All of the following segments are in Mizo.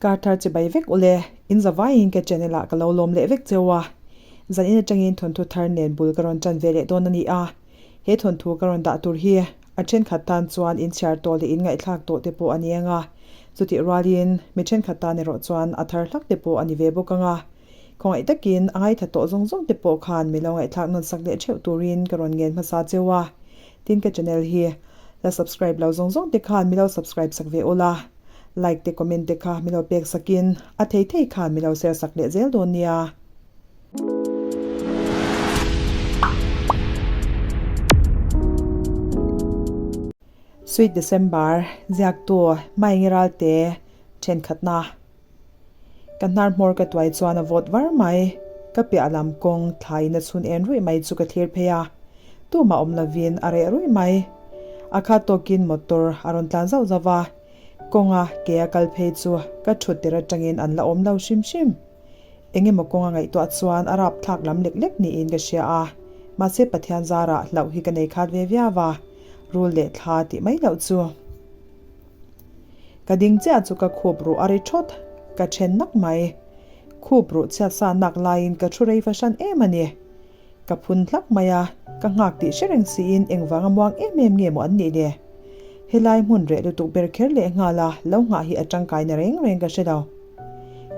Kar thar chibai vek ule, in zavaiin ka channel ah ka lo lawm leh vek cheu a. Zanin atangin thawnthu thar nen bul ka rawn tan ve leh dawn a ni a. He thawnthu ka rawn dah tur hi a thenkhat tan chuan in chhiar tawh leh in ngaihthlak tawh te pawh a ni ang a. Chutih rualin mi thenkhat tan erawh chuan a thar hlak te pawh a ni ve bawk ang a. Khawngaih takin a ngaitha tawh zawng zawng te pawh khan mi lo ngaihthlak nawn sak leh theuh turin ka rawn ngen hmasa cheu a. Tin ka channel hi la subscribe lo zawng zawng te khan mi lo subscribe sak ve ula. Like te comment te kha mi lo pek sakin a thei thei khan mi lo share sak leh zel dawn nia. Sweet December ziaktu Maengi Ralte thenkhatna Ka hnar hmawr ka tuai chuan a vawt var mai. Ka piah lam kawng thlaiin a chhun en ruih mai chu ka thlir phei a. Tumah awm lovin a reh ruih mai. A khat tawkin motor a rawn tlan zauh zauh va. Kawnga ke a kal phei chu ka thut tir atangin an la awm lo hrim hrim. Eng emaw kawnga ngaihtuah chuan a rapthlak lam lek lek niin ka hria a. Mahse Pathian zarah hlauh hi ka nei khat ve viau a, rul leh thla tih mai loh chu. Ka ding chiah chu ka khup ruh a ri thawt, ka then nak mai. Khup ruh chhiat sa nak laiin ka thu rei fahran em a ni. Ka phun hlak mai a, ka nghak tih hre reng siin engvanga muang em em nge maw an nih le? Helai hmun reh lutuk ber kher leh nghal a, lo nghah hi a tangkaina reng reng ka hre lo.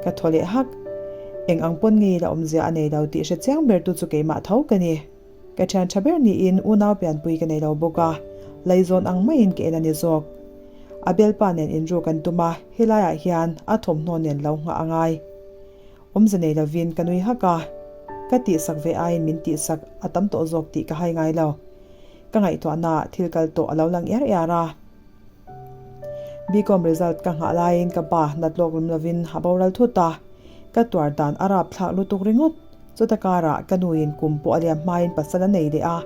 Ka thaw leh hak. Eng ang pawn ngei la awmzia a nei lo tih hre chiang ber tu chu keimah tho ka ni. Ka thian tha ber niin unau pianpui ka nei lo bawk a, laizawn ang maiin ka en a ni zawk. A bialpa nen inru kan tum a, helaiah hian a thawmhnaw nen lo nghah a ngai. Awmze nei lovin ka nui hak a, ka tihsak ve aiin min tihsak a tam tawh zawk tih ka hai ngai lo. Ka ngaihtuahnaah thil kal tawh a lo lang iar iar a. Bcom result ka nghah laiin ka pa nat lawk rum lovin a boral thut a, ka tuar dan a rap thlak lutuk ringawt. Chuta karah ka nuin kum pawh a liam hmain pasal a nei leh a,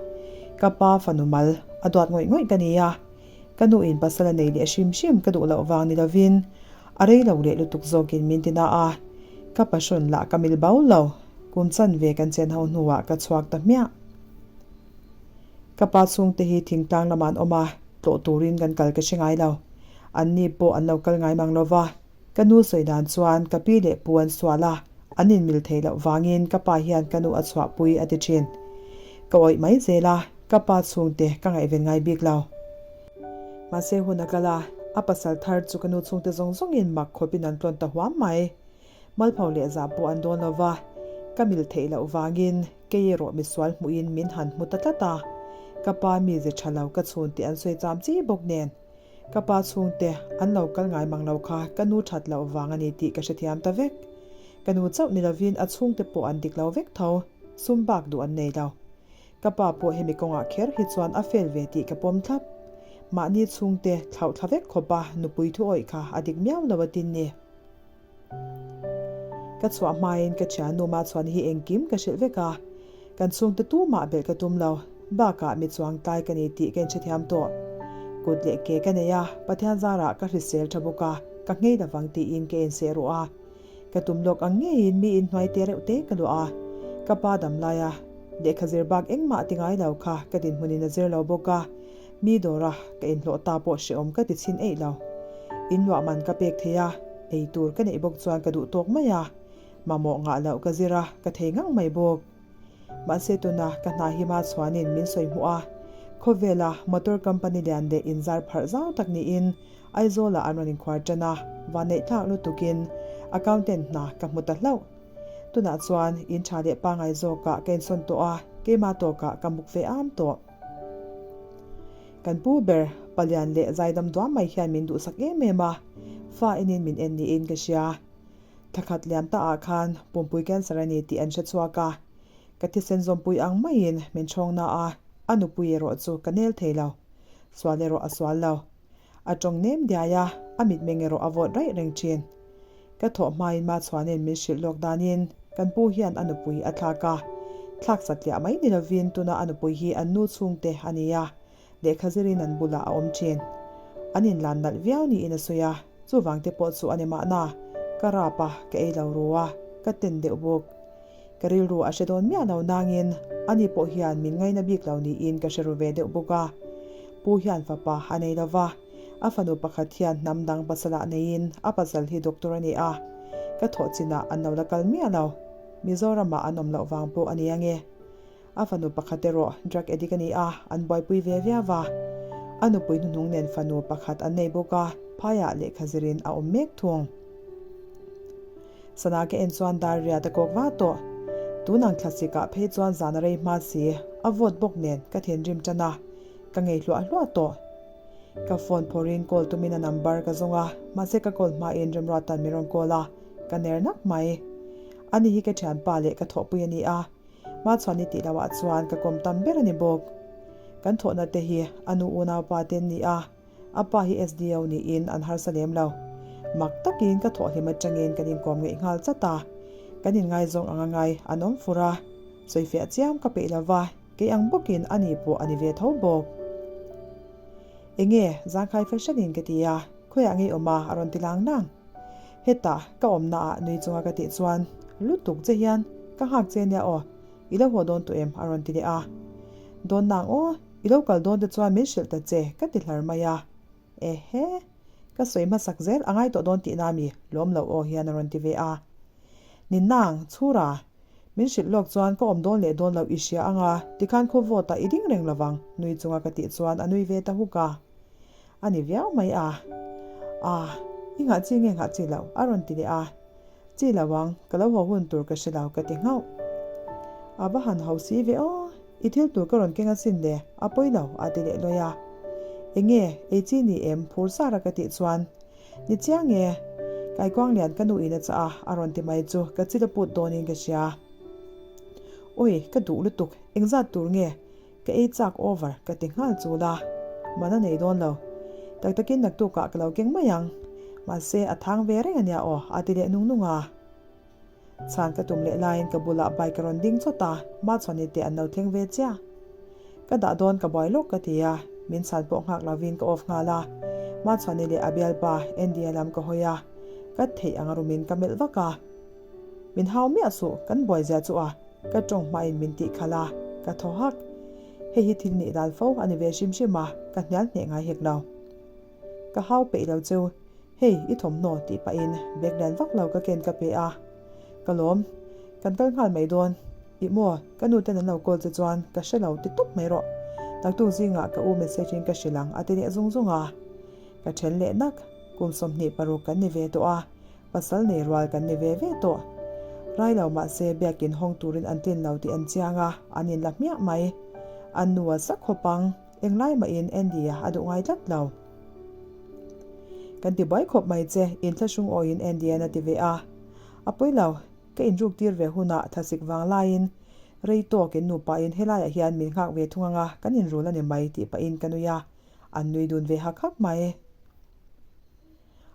ka pa fanu mal a duat ngawih ngawih ka ni a. Ka nuin pasal a nei leh hrim hrim ka duh loh vang ni lovin a rei lo leh lutuk zawkin min ti na a, ka pahrawn lah ka mil bau lo, kum chanve kan chen ho hnuah ka chhuak ta hmiah. Ka pa chhungte hi thingtlang lamah an awm a, tlawh turin kan kal ka hre ngai lo. Anni pawh an lo kal ngai mang lo va. Ka nu sawi dan chuan ka pi leh pu an sual a, an inmil theih loh vangin ka pa hian ka nu a chhuahpui a ti thin. Ka awih mai zel a, ka pa chhungte ka ngaihven ngai bik lo. Mahse hun a kal a, a pasal thar chu ka nu chhungte zawng zawngin mak khawpin an tlawn ta huam mai. Malpho leh zah pawh an dawn lo va, ka mil theih loh vangin Kei erawh misual hmuhin min han hmu ta tlat a, ka pa mize tha lo ka chhun tih an sawi cham chi bawk nen. Ka pa chhungte an lo kal ngai mang lo kha ka nu that loh vang a ni tih ka hrethiam ta vek. Ka nu chauh ni lovin a chhungte pawh an dik lo vek tho, sum bak duh an nei lo. Ka pa pawh hemi kawngah kher hi chuan a fel ve tih ka pawm thlap. Mahni chhungte thlauh thla vek khawpa nupui thu awih kha a dik miau lo a tin ni. Ka chhuah hmain ka thiannu mah chuan hi engkim ka hrilh vek a, kan chhungte tumah belh ka tum lo, bakah mi chuang tlai ka ni tih ka inhrethiam tawh. Kut leh ke ka nei a, Pathian zarah ka hrisel tha bawk a, ka nghei lovang tiin ka inseh ruh a. Ka tum lawk ang ngeiin mi inhnuai te reuh te ka luah a, ka pa dam laia lehkha zir bak engmah ti ngai lo kha ka dinhmunin a zir lo bawk a, Mi dawra ka inhlawh ta pawh hrehawm ka ti chhin eih lo. Inluah man ka pek thei a, ei tur ka neih bawk chuan ka duh tawk mai a. Mamawh ngah loh ka zir a, ka thei ngang mai bawk. Mahse tuna ka hna hi ma chhuanin min sawi hmuh a, khawvela motor company lian leh inzar pharh zau tak niin Aizawlah an rawn inkhuar tan a, vanneih thlak lutukin accountant hna ka hmu ta hlauh. Tunah chuan in tha leh pangai zawkah ka insawn tawh a, keimah tawkah ka muk ve am tawh. Kan pu ber, Palian leh Zaidam duam mai hian min duhsak em em a, fa enin min en niin ka hria. Thla khat liam ta ah khan pumpui cancer a ni tih an hre chhuak a, ka thisen zawmpui ang maiin min ṭhawng na a, a nupui erawh chu ka nel thei lo. Sual erawh a sual lo. A ṭawng nem diai a, a mitmeng erawh a vawt raih reng ṭhin. Ka thawh hmain Machhuanin min hrilh lawk danin kan pu hian a nupui a thlak a. Thlak satliah mai ni lovin tuna a nupui hi an nu chhungte a ni a, lehkha zirin an bulah a awm thin. An inlan nalh viau niin a sawi a, chuvang te pawh chu a ni mahna, ka rap a, ka ei lo ru a, ka ten deuh bawk. Ka rilru a hre dawn miah lo nangin ani pawh hian min ngaina bik lo niin ka hre ru ve deuh bawk a. Pu hian fapa a nei lova. A fanu pakhat hian hnam dang pasalah neiin a pasal hi doctor a ni a, ka thawh chinah an lo la kal miah lo. Mizoramah an awm loh vang pawh a ni ange. A fanu pakhat erawh drug addict a ni a, an buaipui ve viau va. A nupui hnuhnung nen fanu pakhat an nei bawk a, phaiah lehkha zirin a awm mek thung. Sana ka en chuan dar riat a kawk va tawh. Tun ang thlasikah phei chuan zan a rei hma si, a vawt bawk nen ka thinrim tan a, ka ngei hluah hluah tawh. Ka phone phawrin call tumin a number ka zawng a, mahse ka call hmain Remruata'n min rawn call a, ka ner nak mai. Ani hi ka thianpa leh ka thawhpui a ni a, Hmachhuani tih loah chuan ka kawm tam ber a ni bawk. Kan thawhna te hi a nu unaupa te an ni a, a pa hi SDO niin an harsa lem lo. Mak takin ka thawhhlim atangin kan inkawm ngeih nghal chat a, kan inngaizawng anga ngai an awm fur a, sawifiah chiam ka peih lova, kei ang bawkin a ni pawh a ni ve tho bawk. Enge zangkhai fahranin ka ti a, khawiah ngei awm a a rawn ti lang lang. Hetah ka awmna ah nui chunga ka tih chuan lutuk che hian ka nghak che nia aw, i lo haw dawn tawh em? a rawn ti leh a. Dawn nang aw, i lo kal dawn te chuan min hrilh ta che ka ti hlar mai a. Ehe, ka sawi hmasak zel a ngai tawh dawn tihna mi lawm lo aw hian a rawn ti ve a. Ni nang, chhura, min hrilh lawk chuan ka awm dawn leh dawn loh i hria anga tikhan khaw vawt ah i ding reng lovang nui chunga ka tih chuan a nui ve ta huk a. A ni viau mai a. Ah, i nghah chi nge nghah chi loh? a rawn ti leh a. Chi lo ang, ka lo haw hun tur ka hre lo ka ti nghauh. A va han ho si ve aw, i thil tur ka rawn keng asin le, a pawi lo a ti leh lawi a. Enge, ei chi ni em? phur sar a ka tih chuan, Ni chiang e, kaikuang lian ka nu in a chah a, a rawn ti mai chu ka chil a put dawnin ka hria. Awi, ka duh lutuk, engzat tur nge? Ka ei chak over ka ti nghal chul a, man a nei dawn lo. Tak takin naktukah ka lo keng mai ang. Mahse a thang ve reng a nia aw a ti leh nung nung a. Chhan ka tum leh laiin ka bulah bike a rawn ding chawt a, Machhuani te an lo thleng ve chiah. Ka dah dawn ka buai lawk ka ti a, min chhan pawh nghak lovin ka off nghal a. Machhuani leh a bialpa Andy-a lam ka hawi a, ka theih ang rumin ka melh vak a. Min hau miah suh, kan buai zia chu a. Ka tawng hmain min tih khalh a, ka thaw hak. Hei hi thil nih dan fo a ni ve hrim hrim a, ka hnial hneh ngai hek lo. Ka hau peih lo cheu, hei i thawmhnaw tih pahin bag lian vak lo ka ken ka pe a. Ka lawm, kan kal nghal mai dawn. Ih maw, ka nu ten an lo call che chuan ka hre lo ti tawp mai rawh. Naktuk zingah ka u message in ka hrilh ang a ti leh zung zung a. Ka then leh nak, kum 26 kan ni ve tawh a, Pasal nei rual kan ni ve ve tawh. Rai lo mahse biakin hawng turin an tlin lo tih an chiang a, an inla hmiah mai. An nu a sak khawp ang, englai mahin Andy-a a duh ngai tlat lo. Kan ti buai khawp mai che, inthlahrung awiin Andy-a'n a ti ve a. A pawi lo, ka inruk tir ve hunah thlasik vang laiin rei tawk in nupain helaiah hian min nghak ve thung anga kan inrul a ni mai tih pahin ka nui a, an nui dun ve hak hak mai.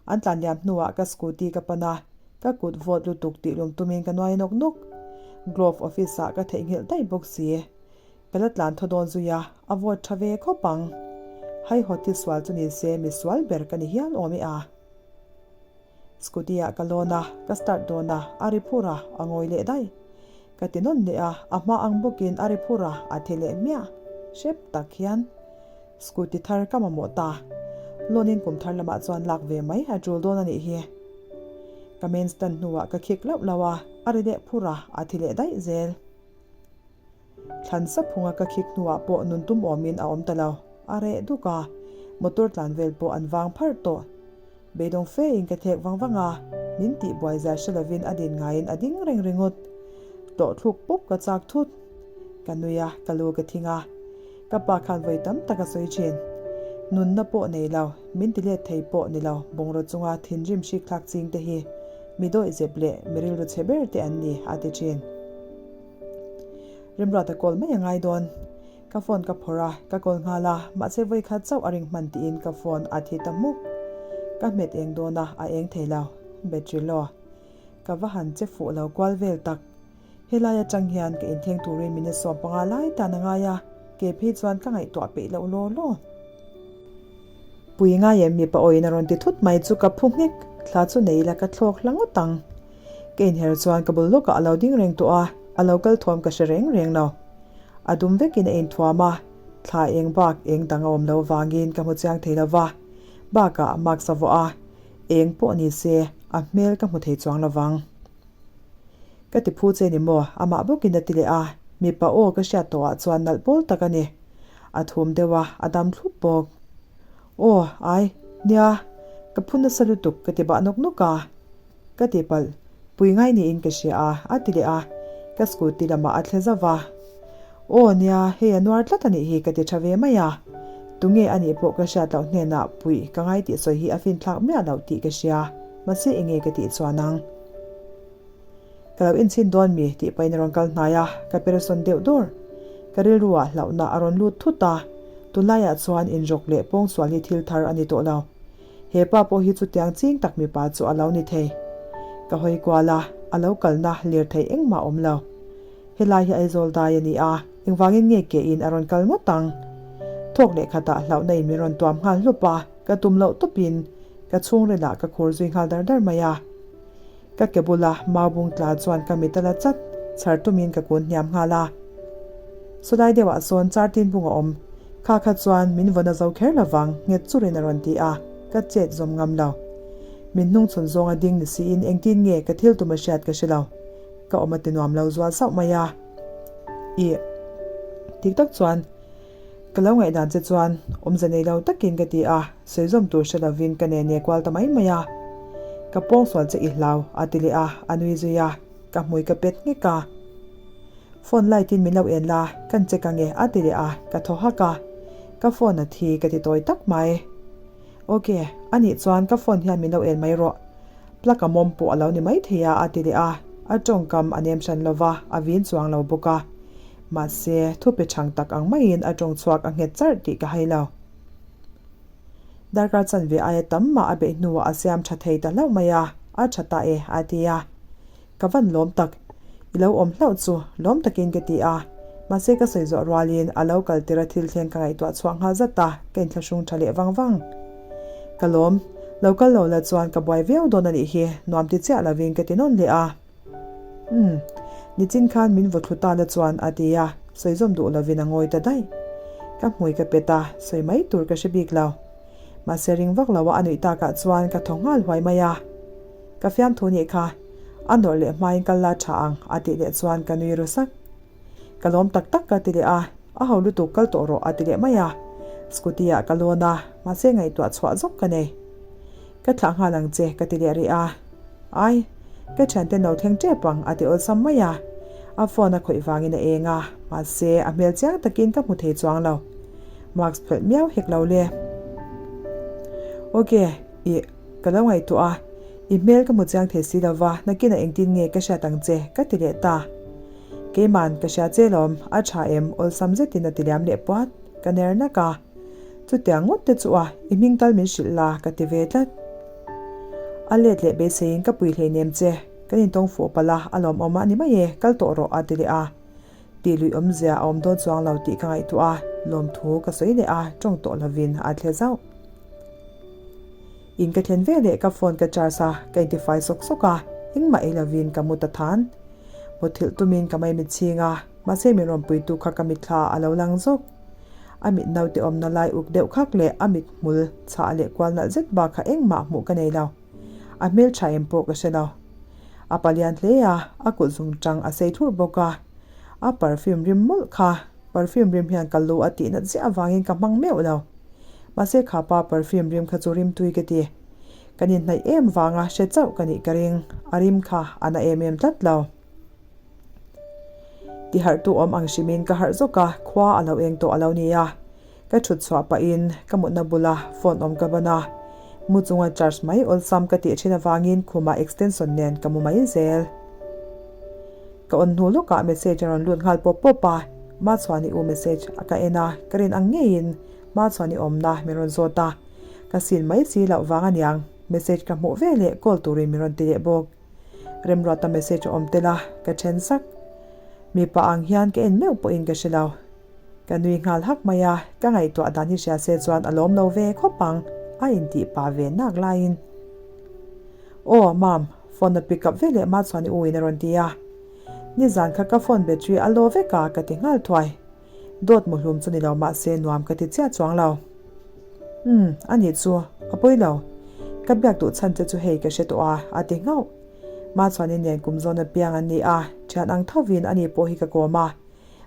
An tlan liam hnuah ka scooty ka pan a, ka kut vawt lutuk tih lum tumin ka nuai nawk nawk. Glove office ah ka theihnghilh daih bawk si. Ka la tlan thaw dawn zui a, a vawt tha ve khawp ang. Haihawt hi sual chu ni se mi sual ber ka ni hial awm e a. Scooty ah ka lawn a, ka start dawn a, a ri phur a, a ngawi leh daih. Ka ti nawn leh a, a hma ang bawkin a ri phur a, a thi leh hmiah. Hrep tak hian. Scooty thar ka mamawh ta. Loan in kum thar lamah chuan lak ve mai a tul dawn a nih hi. Ka main stand hnuah ka khik lauh lauh a, a ri leh phur a, a thi leh daih zel. Thlan sap phunga ka khik hnuah pawh nun tum awmin a awm ta lo. A reh duk a, motor tlan vel pawh an vang pharh tawh. Beidawng fe in ka thlek vang vang a, min tih buai zia hre lovin a din ngaiin a ding reng ringawt. Tlawh thluk pup ka chak thut. Ka nui a, ka lu ka thing a. Ka pa khan vawi tam tak a sawi thin. Nunna pawh nei lo, min ti let thei pawh ni lo, bungraw chunga thinrim hrik thlak ching te hi mi dawih zep leh mi rilru chhe ber te an ni, a ti thin. Remruata call mai a ngai dawn. Ka phone ka phawrh a, ka call nghal a, mahse vawi khat chauh a ring hman tiin ka phone a thi ta hmuk. Ka hmet eng dawn a, a eng thei lo. Battery low. Ka va han che fuh lo kual vel tak. Helai atang hian ka inthleng turin minute 15 lai tan a ngai a, ke phei chuan ka ngaihtuah peih loh law law. Pui ngai em mipa awiin a rawn ti thut mai chu ka phu nghek, thla chu nei ila ka thlawk hla ngawt ang. Ka inher chuan ka bul lawkah a lo ding reng tawh a, a lo kal thuam ka hre reng reng lo. A dum vekin a inthuam a, thla eng bak eng dang a awm lo vangin ka hmu chiang thei lo va. Bakah mask a vuah a, eng pawh ni se a hmel ka hmu thei chuang lovang. Ka ti phu che ni maw? Amah bawkin a ti leh a, mipa aw ka hriat tawhah chuan nalh pawl tak a ni. A thum deuh a, a dam thlup bawk. Aw, ai, nia, ka phu nasa lutuk ka ti bah nawk nawk a. Ka ti palh, pui ngai niin ka hria a, a ti leh a, ka scooty lamah a thle zauh va. Aw, nia, hei a nuar tlat a nih hi ka ti tha ve mai a. Tunge a nih pawh ka hriat loh hnenah puih ka ngai tih sawi hi a finthlak miah loh tih ka hria, mahse enge ka tih chuan ang. Ka lo inchhin dawn mi tih pahin a rawn kal hnai a, ka persawn deuh dawr. Ka rilruah hlauhna a rawn lut thut a, tunlaiah chuan inrawk leh pawngsual hi thil thar a ni tawh lo. He pa pawh hi chutiang ching tak mipa chu a lo ni thei. Ka hawi kual a, a lo kalna lirthei engmah a awm lo. Helai hi Aizawl dai a ni a, engvangin nge ke in a rawn kal ngawt ang? Thawk leh khatah hlauhna in min rawn tuam nghal hlup a, ka tum loh tawpin ka chhungrilah ka khur zui nghal dar dar mai a. Ka ke bula mau bung tla chuan ka mit a la chat chhar tumin ka kun hniam nghal a. Sawlai deuhah sawn char tin bung a awm. Kha kha chuan min vawn a zo kher lovang nghet churin a rawn ti a, ka chet zawm ngam lo. Min hnung chhun zawnga ding ni siin engtin nge ka thil tum a hriat ka hre lo. Ka awm a ti nuam lo zual sauh mai a. Ih. Tik tak chuan ka lo ngaihdan che chuan awmze nei lo takin ka ti a, sawi zawm tur hre lovin ka nene kual ta mai mai a. Ka pawngsual che i hlau a ti leh a, a nui zui a, ka hmui ka pet nghek a. Phone light in min lo en la, kan check ange a ti leh a, ka thaw hak a. Ka phone a thi ka ti tawi tak mai. Ok, anih chuan ka phone hian min lo en mai rawh. Plug a mawm pawh a lo ni maithei a a ti leh a, a tawngkam a nem hran lova, a vin chuang lo bawk a. Mahse, thupe chhang tak ang maiin a tawng chhuak a nghet charh tih ka hai lo. Darkar chanve aia tam mah a beih hnuah a siam tha thei ta hlauh mai a, a tha ta e a ti a. Ka van lawm tak. I lo awm hlauh chu lawm takin ka ti a. Mahse ka sawi zawh rualin a lo kal tir a thil thleng ka ngaihtuah chhuak nghal zat a, ka inthlahrung tha leh vang vang. Ka lawm. Lo kal lo la chuan ka buai viau dawn a nih hi, nuam ti chiah lovin ka ti nawn leh a. Umm. Nichin khan min vaw thlu ta la chuan a ti a, sawi zawm duh lovin a ngawi ta daih. Ka hmui ka pet a, sawi mai tur ka hre bik lo. Mahse ring vak lo a a nuih takah chuan ka thaw nghal huai mai a. Ka fiamthu nih kha, a nawrh leh hmain kal la tha ang a tih leh chuan ka nui ru sak. Ka lawm tak tak ka ti leh a, a ho lutuk kal tawh rawh a ti leh mai a. Scooty ah ka lawn a, mahse ngaihtuah chhuah zawk ka nei. Ka thlah nghal ang che ka ti leh rih a. Ai, ka thiante no thleng tep ang a ti awlsam mai a. A phone a khawih vangin a eng a, mahse a hmel chiang takin ka hmu thei chuang lo. Mask phelh miau hek lo le. Ok, ih, ka lo ngaihtuah a, i hmel ka hmu chiang thei si lo va, nakinah engtin nge ka hriat ang che ka ti leh ta. Keiman, ka hria che lawm, a tha em, awlsam zetin a ti liam leh puat, ka ner nak a. Chutiang ngawt te chu a, i hming tal min hrilh la, ka ti ve tlat. A let leh beiseiin ka pui hleinem che, kan intawng fuh palh a, a lawmawm a ni mai e, kal tawh rawh a ti leh a. Tih luih awmzia a awm dawn chuang lo tih ka ngaihtuah a, lawmthu ka sawi leh a, tawng tawh lovin a thle zauh. In ka thlen ve leh ka phone ka charge a, ka intifai sawk sawk a, engmah ei lovin ka mu ta than. Mutthilh tumin ka mai mitchhing a, mahse min rawn puitu kha ka mitthla a lo lang zawk. A mit naute awmna lai uk deuh khak leh a mit hmul chhah leh kual nalh zet bak kha engmah hmuh ka nei lo. A hmeltha em pawh ka hre lo. A palian hle a, a kut zung tang a sei thurh bawk a. A perfume rim mawlh kha, perfume rim hian ka lu a tih nat ziah avangin ka hmang meuh lo. Mahse khapa perfume rim kha chu rim tui ka ti. Kan inhnaih em vanga hre chauh ka nih ka ring, a rim kha a na em em tlat lo. Ti harhtu awm ang hrimin ka harh zawk a, khua a lo eng tawh a lo ni a. Ka thut chhuah pahin ka mutna bula phone awm ka ban a, mu chunga charge mai awlsam ka tih thin avangin khumah extension nen ka mu mai zel. Ka on hnu lawkah message a rawn lut nghal pawp pawp a, Machhuani u message a ka en a, ka rin ang ngeiin Machhuani awmna min rawn zawt a, ka sin mai si loh vang aniang message ka hmuh veleh call turin min rawn ti leh bawk. Remruata message a awm tel a, ka then sak. Mipa ang hian ka en meuh pawhin ka hre lo. Ka nui nghal hak mai a, ka ngaihtuah dan hi hria se chuan a lawm lo ve khawp ang, a intih pah ve nak laiin. Aw, Mam, phone a pick up ve leh mah chuan i u in a rawn ti a. Nizan kha ka phone battery a low vek a, ka ti nghal thuai. Dawt muhlum chu ni lo mahse nuam ka ti chiah chuang lo. Umm, a nih chu. A pawi lo. Ka biak duh chhan che chu hei ka hre tawh a, a ti nghauh. Machhuani nen kum zawn apiang an ni a, thian ang thovin ani pawh hi ka kawm a.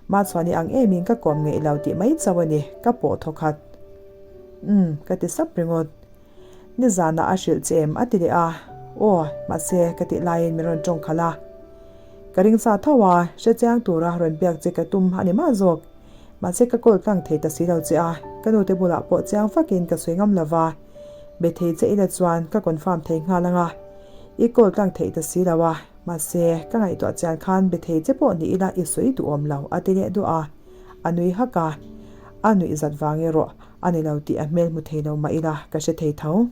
Machhuani ang emin ka kawm ngeih lo tih mai chauh a ni, ka pawh thaw khat. Umm, ka ti sap ringawt. Nizanah a hrilh che em? a ti leh a. Aw, mahse, ka tih laiin min rawn tawng khalh a. Ka ring sa tho a, hre chiang tura rawn biak che ka tum a ni mah zawk. Mahse ka call tlang thei ta si lo che a, ka nute bulah pawh chiang fakin ka sawi ngam lo va. Be thei che ila chuan ka confirm thei nghal ang a. I call tlang theih ta si lo a, mahse ka ngaihtuah chian khan be thei che pawh ni ila i sawi duhawm lo a ti leh duah a. A nui hak a, a nuih zat vang erawh a ni lo tih a hmel hmu thei lo mah ila ka hre thei tho.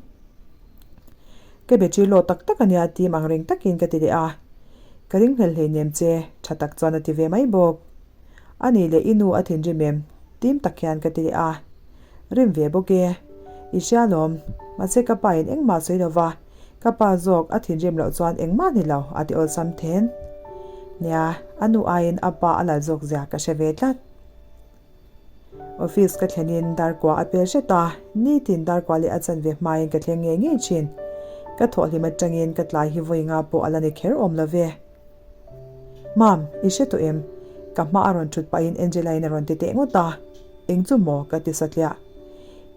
Ka be ṭi lawh tak tak a nia tim ang reng takin ka ti leh a. Ka ring hlel hleinem che, ṭha tak chuan a ti ve mai bawk. A nih leh i nu a thinrim em? Tim tak hian ka ti leh a. Rim ve bawk e. I hria lawm. Mahse ka pa in engmah sawi lo va, ka pa zawk a thinrim loh chuan engmah ni lo a ti awlsam then. Nia, a nu aiin a pa a lal zawk zia ka hre ve tlat. Office ka thlenin darkua a pel hret a, nitin darkua leh a chanve hmain ka thleng ngei ngei thin. Ka thawhhlim atangin ka tlai hi vawi nga pawh a la ni kher awm lo ve. Mam, i hre tawh em? Ka hma a rawn thut pahin Angela-in a rawn ti teh ngawt a. Eng chu maw? ka ti satliah.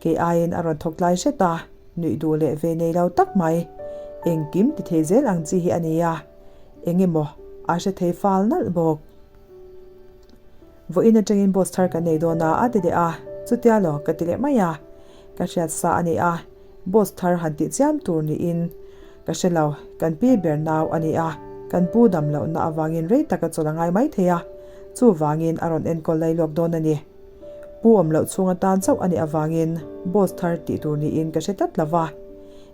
Kei aiin a rawn thawk tlai hret a, nuih duh leh ve nei lo tak mai. Engkim ti thei zel ang chi hi a ni a, eng emaw a hre thei fal nalh bawk. Vawiin atangin boss thar kan nei dawn a, a ti leh a. Chutia lo, ka ti leh mai a. Ka hriat sa a ni a, boss thar han tih chiam tur niin ka hre lo. Kan pi ber nau a ni a, kan pu dam lohna avangin rei tak a chawl a ngai mai thei a, chuvangin a rawn enkawl lai lawk dawn a ni. Pu awm loh chhung atan chauh a nih avangin boss thar tih tur niin ka hre tlat lo va.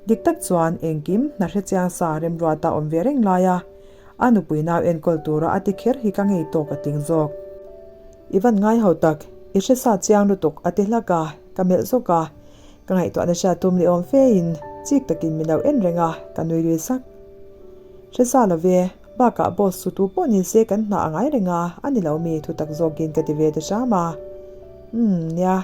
Dik tak chuan engkim hna hre chiang sa remruata awm ve reng lai a, A nupui nau enkawl tura a ti kher hi ka ngei tawk a tling zawk. I van ngai ho tak, i hre sa chiang lutuk a ti hlak a, ka melh zawk a. Ka ngaihtuahna hria tum ni awm fe in chik takin min lo en reng a, ka nui lui sak. Hre sa lo ve, bakah boss chu tu pawh ni se kan hna a ngai reng a, a ni lo mi thu tak zawkin ka ti ve ta hram a. Umm, nia,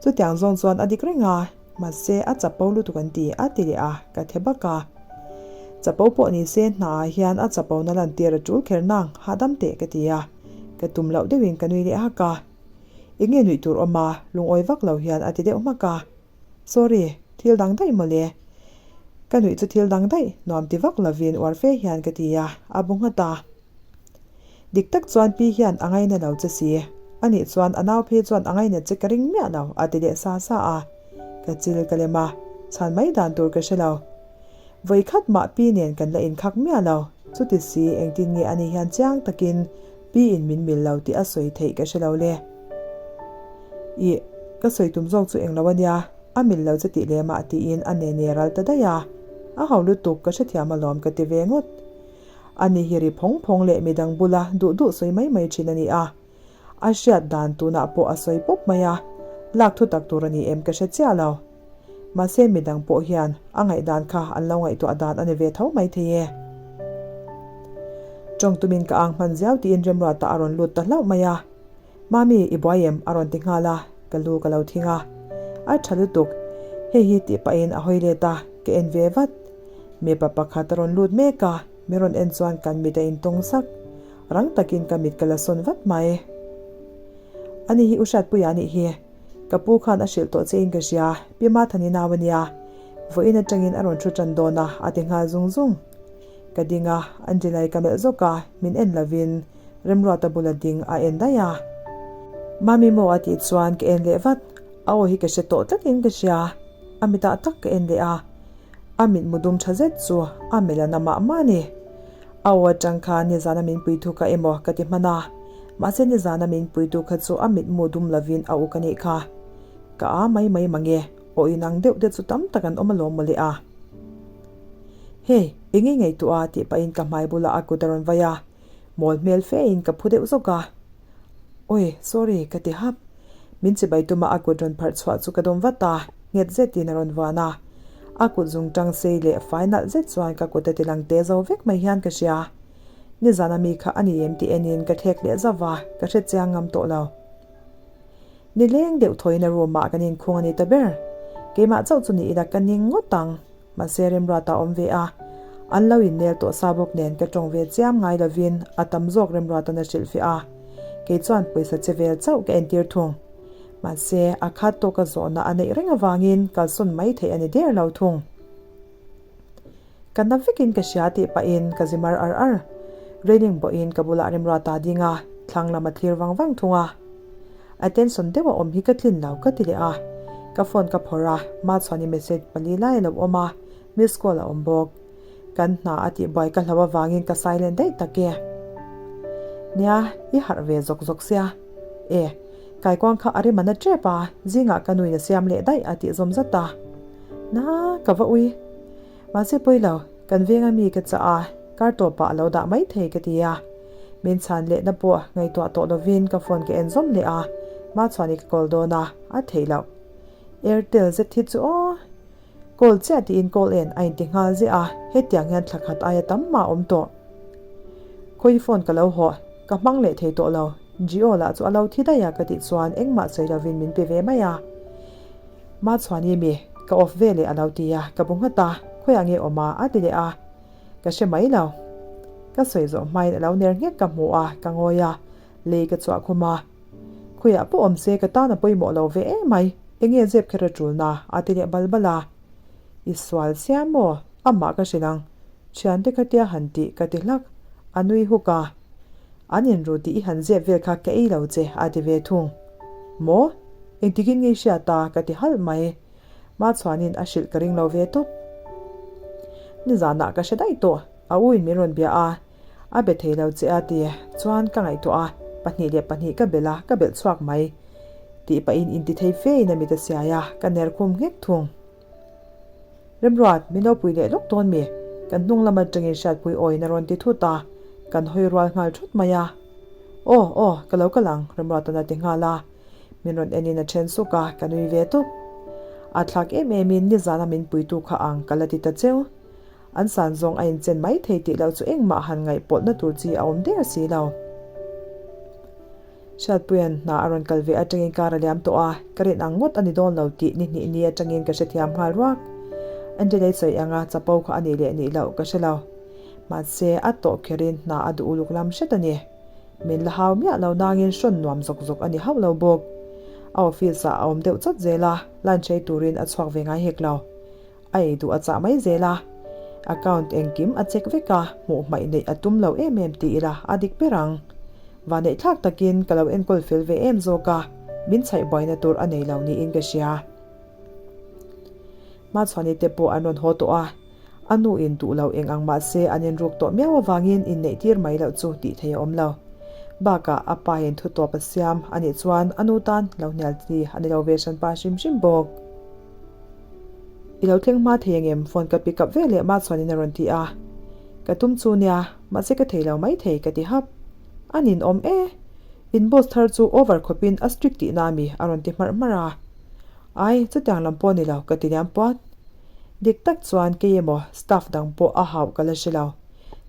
chutiang zawng chuan a dik reng a. Mahse, a chapo lutuk an ti, a ti leh a, ka the bak a. Chapo pawh ni se hnaah hian a chapona lantir a tul kher nang, hahdam teh ka ti a. Ka tum loh deuhin ka nui leh hak a. Eng nge nuih tur awm a, lungawi vak lo hian a ti deuh hmak a. Sorry, thil dang daih mawle. Ka nuih chu thil dang daih, nuam ti vak lovin uar fe hian ka ti a, a bu nghat a. Dik tak chuan pi hian a ngaina lo che si. Anih chuan a nau phei chuan a ngaina che ka ring miah lo, a ti leh sa sa a. Ka chil ka lem a, chhan mai dan tur ka hre lo. Vawi khat mah pi nen kan la inkhak miah lo. Chuti si engtin nge ani hian chiang takin pi in min mil lo tih a sawi theih ka hre lo le. Ih, ka sawi tum zawk chu englo ania, a mil lo che tih lemah tiin a nene ral ta daih a. A ho lutuk ka hrethiam alawm ka ti ve ngawt. Ani hi ri phawng phawng leh midang bula duh duh sawi mai mai thin a ni a. A hriat dan tunah pawh a sawi pawp mai a, lak thu tak tur a ni em ka hre chiah lo. Mahse midang pawh hian a ngaihdan kha an lo ngaihtuah dan a ni ve tho mai thei e. Tawng tumin ka ang hman ziau tiin Remruata a rawn lut ta hlauh mai a. Mami, i buai em? a rawn ti nghal a, ka lu ka lo thing a. A tha lutuk, hei hi tih pahin a hawi let a, ka en ve vat. Mipa pakhat a rawn lut mek a, min rawn en chuan kan mit a intawng sak. Rang takin ka mit ka la sawn vat mai. Ani hi U Hriatpuia anih hi. Ka pu khan a hrilh tawh che in ka hria, Pi Mathani nau a nia. Vawiin atangin a rawn thu tan dawn a, a ti nghal zung zung. Ka ding a, Angela-i ka melh zawk a, min en lovin Remruata bula ding a en daih a. Mami maw a tih chuan ka en leh vat, a aw hi ka hre tawh tlatin ka hria. A mitah tak ka en leh a, a mitmu dum tha zet chu a melh a na mah mah a ni. A aw atang khan nizana min puitu kha emaw ka ti hman a, mahse nizana min puitu kha chu a mitmu dum lovin a uk a nih kha. Ka a mai mai mange, aw inang deuh te chu tam tak an awm alawm mawle a. Hey, eng i ngaihtuah a tih pahin ka hmai bulah a kut a rawn vai a. Mawl hmel fe in ka phu deuh zawk a. Awi, sorry, ka ti hap. Min chibai tuma a kut rawn pharh chhuah chu ka dawm vat a, nghet zetin a rawn vuan a. A kut zung tang sei leh fai nalh zet chuan ka kut a ti lang te zo vek mai hian ka hria. Nizan a mi kha a ni em tih enin ka thlek leh zauh va, ka hre chiang ngam tawh lo. Ni leng deuh thawiin a room ah kan inkhung a ni ta ber. Keimah chauh chu ni ila ka ning ngawt ang. Mahse Remruata awm ve a, an lo innel tawh sa bawk nen ka tawng ve chiam ngai lovin a tam zawk Remruatan a hrilhfiah a, kei chuan pawisa che vel chauh ka entir thung. Mahse a khat tawka zawhna a neih reng avangin kalsawn mai theih a ni der lo thung. Ka na vekin ka hria tih pahin ka zi mar ar ar. Railing pawhin ka bulah Remruata ding a, thlang lam a thlir vang vang thung a. Attention deuh a awm hi ka tlin lo ka ti leh a. Ka phone ka phawrh a, Machhuani message pali lai a lo awm a, miss call a awm bawk. Kan hna a tihbuai ka hlo avangin ka silent daih tak e. Nia, i harh ve zawk zawk sia. E, kaikuang kha a rem a na tep a, zingah ka nuin a siam leh daih a tih zawm zat a. Na, ka va ui. Mahse pawi lo, kan venga mi ka chah a, kar tawpah a lo dah mai thei ka ti a. Min chhan lehna pawh ngaihtuah tawh lovin ka phone ka en zawm leh a, Machhuani ka call dawn a, a theih loh. Airtel zet hi chu aw. Call chiah tiin call en a inti nghal ziah a, hetiang hian thla khat aia tam mah a awm tawh. Khawi phone ka lo hawh, ka hmang leh thei tawh lo, Jio lah chu a lo thi daih a ka tih chuan engmah sawi lovin min pe ve mai a. Machhuani mi, ka off ve leh a lo ti a, ka bu nghat a, khawiah nge awm a? a ti leh a, ka hre mai lo. Ka sawi zawh hmain a lo ner nghek ka hmu a, ka ngawi a, lei ka chhuah khum a. Khawiah pawh awm se ka tan a pawimawh lo ve em mai, enge zep kher a tulna? a ti leh bal bal a. I sual sia maw? Amah ka hrilh ang, thiante khatia han tih ka ti hlak, a nui huk a. An inru tih i han zep vel kha ka ei lo che a ti ve thung. Maw? Engtikin nge i hriat a? ka ti halh mai. Machhuanin a hrilh ka ring lo ve tawp. Nizanah ka hre daih tawh, a uin min rawn bia a, a be thei lo che a ti chuan ka ngaihtuah a, 2 le 2 ka belh a, ka belh chhuak mai tih pahin intithei fein a mit a siai a, ka ner khum nghek thung. Remruat, min lo pui leh lawk dawn mi? Kan hnung lam atangin hriatpui awiin a rawn ti thut a, kan hawi rual nghal thut mai a. Aw, aw, ka lo kal ang, Remruatan a ti nghal a. Min rawn enin a then suk a, ka nui ve tawp. A thlak em emin nizana min puitu kha ang ka la ti ta cheu. An san zawng a inchen mai thei tih loh chu engmah han ngaihpawlhna tur chi a awm der si lo. Hriatpuia'n hna a rawn kal ve atangin kar a liam tawh a, ka rin ang ngawt a ni dawn lo tih ni hnih ni atangin ka hrethiam nghal ruak. Angela-i sawi anga chapo kha a nih leh nih loh ka hre lo. Mahse, a tawh kherin hna a duh uluk lam hret a ni. Min la hau miah lo nangin hrawn nuam zawk zawk a ni hauh lo bawk. A office-ah a awm deuh chawt zel a, lunch ei turin a chhuak ve ngai hek lo. A ei duh a chah mai zel a, account engkim a check vek a, hmuh hmaih neih a tum lo em em ti ila a dik ber ang. Vaneih thlak takin ka lo enkawl fel ve em zawk a, min chhaih buaina tur a nei lo niin ka hria. Hmachhuani te pawh an rawn haw tawh a, a nu in duh lo eng ang mah se an inruk tawh miau avangin inneih tir mai loh chu tih theih a awm lo. Bakah a pa in thu tawp a siam a nih chuan a nu tan lo hnial chi a ni lo ve hranpa hrim hrim bawk. I lo thleng hma thei angem phone ka pick up ve leh mah chuan in a rawn ti a, ka tum chu nia mahse ka thei lo mai thei ka ti hap. A nin awm e, in boss thar chu over khawp in a strict tihna ami a rawn ti hmarh hmarh a. Ai chutiang lam pawh ni lo ka ti liam puat. Dik tak chuan kei emaw staff dang pawh a hauh ka la hre lo.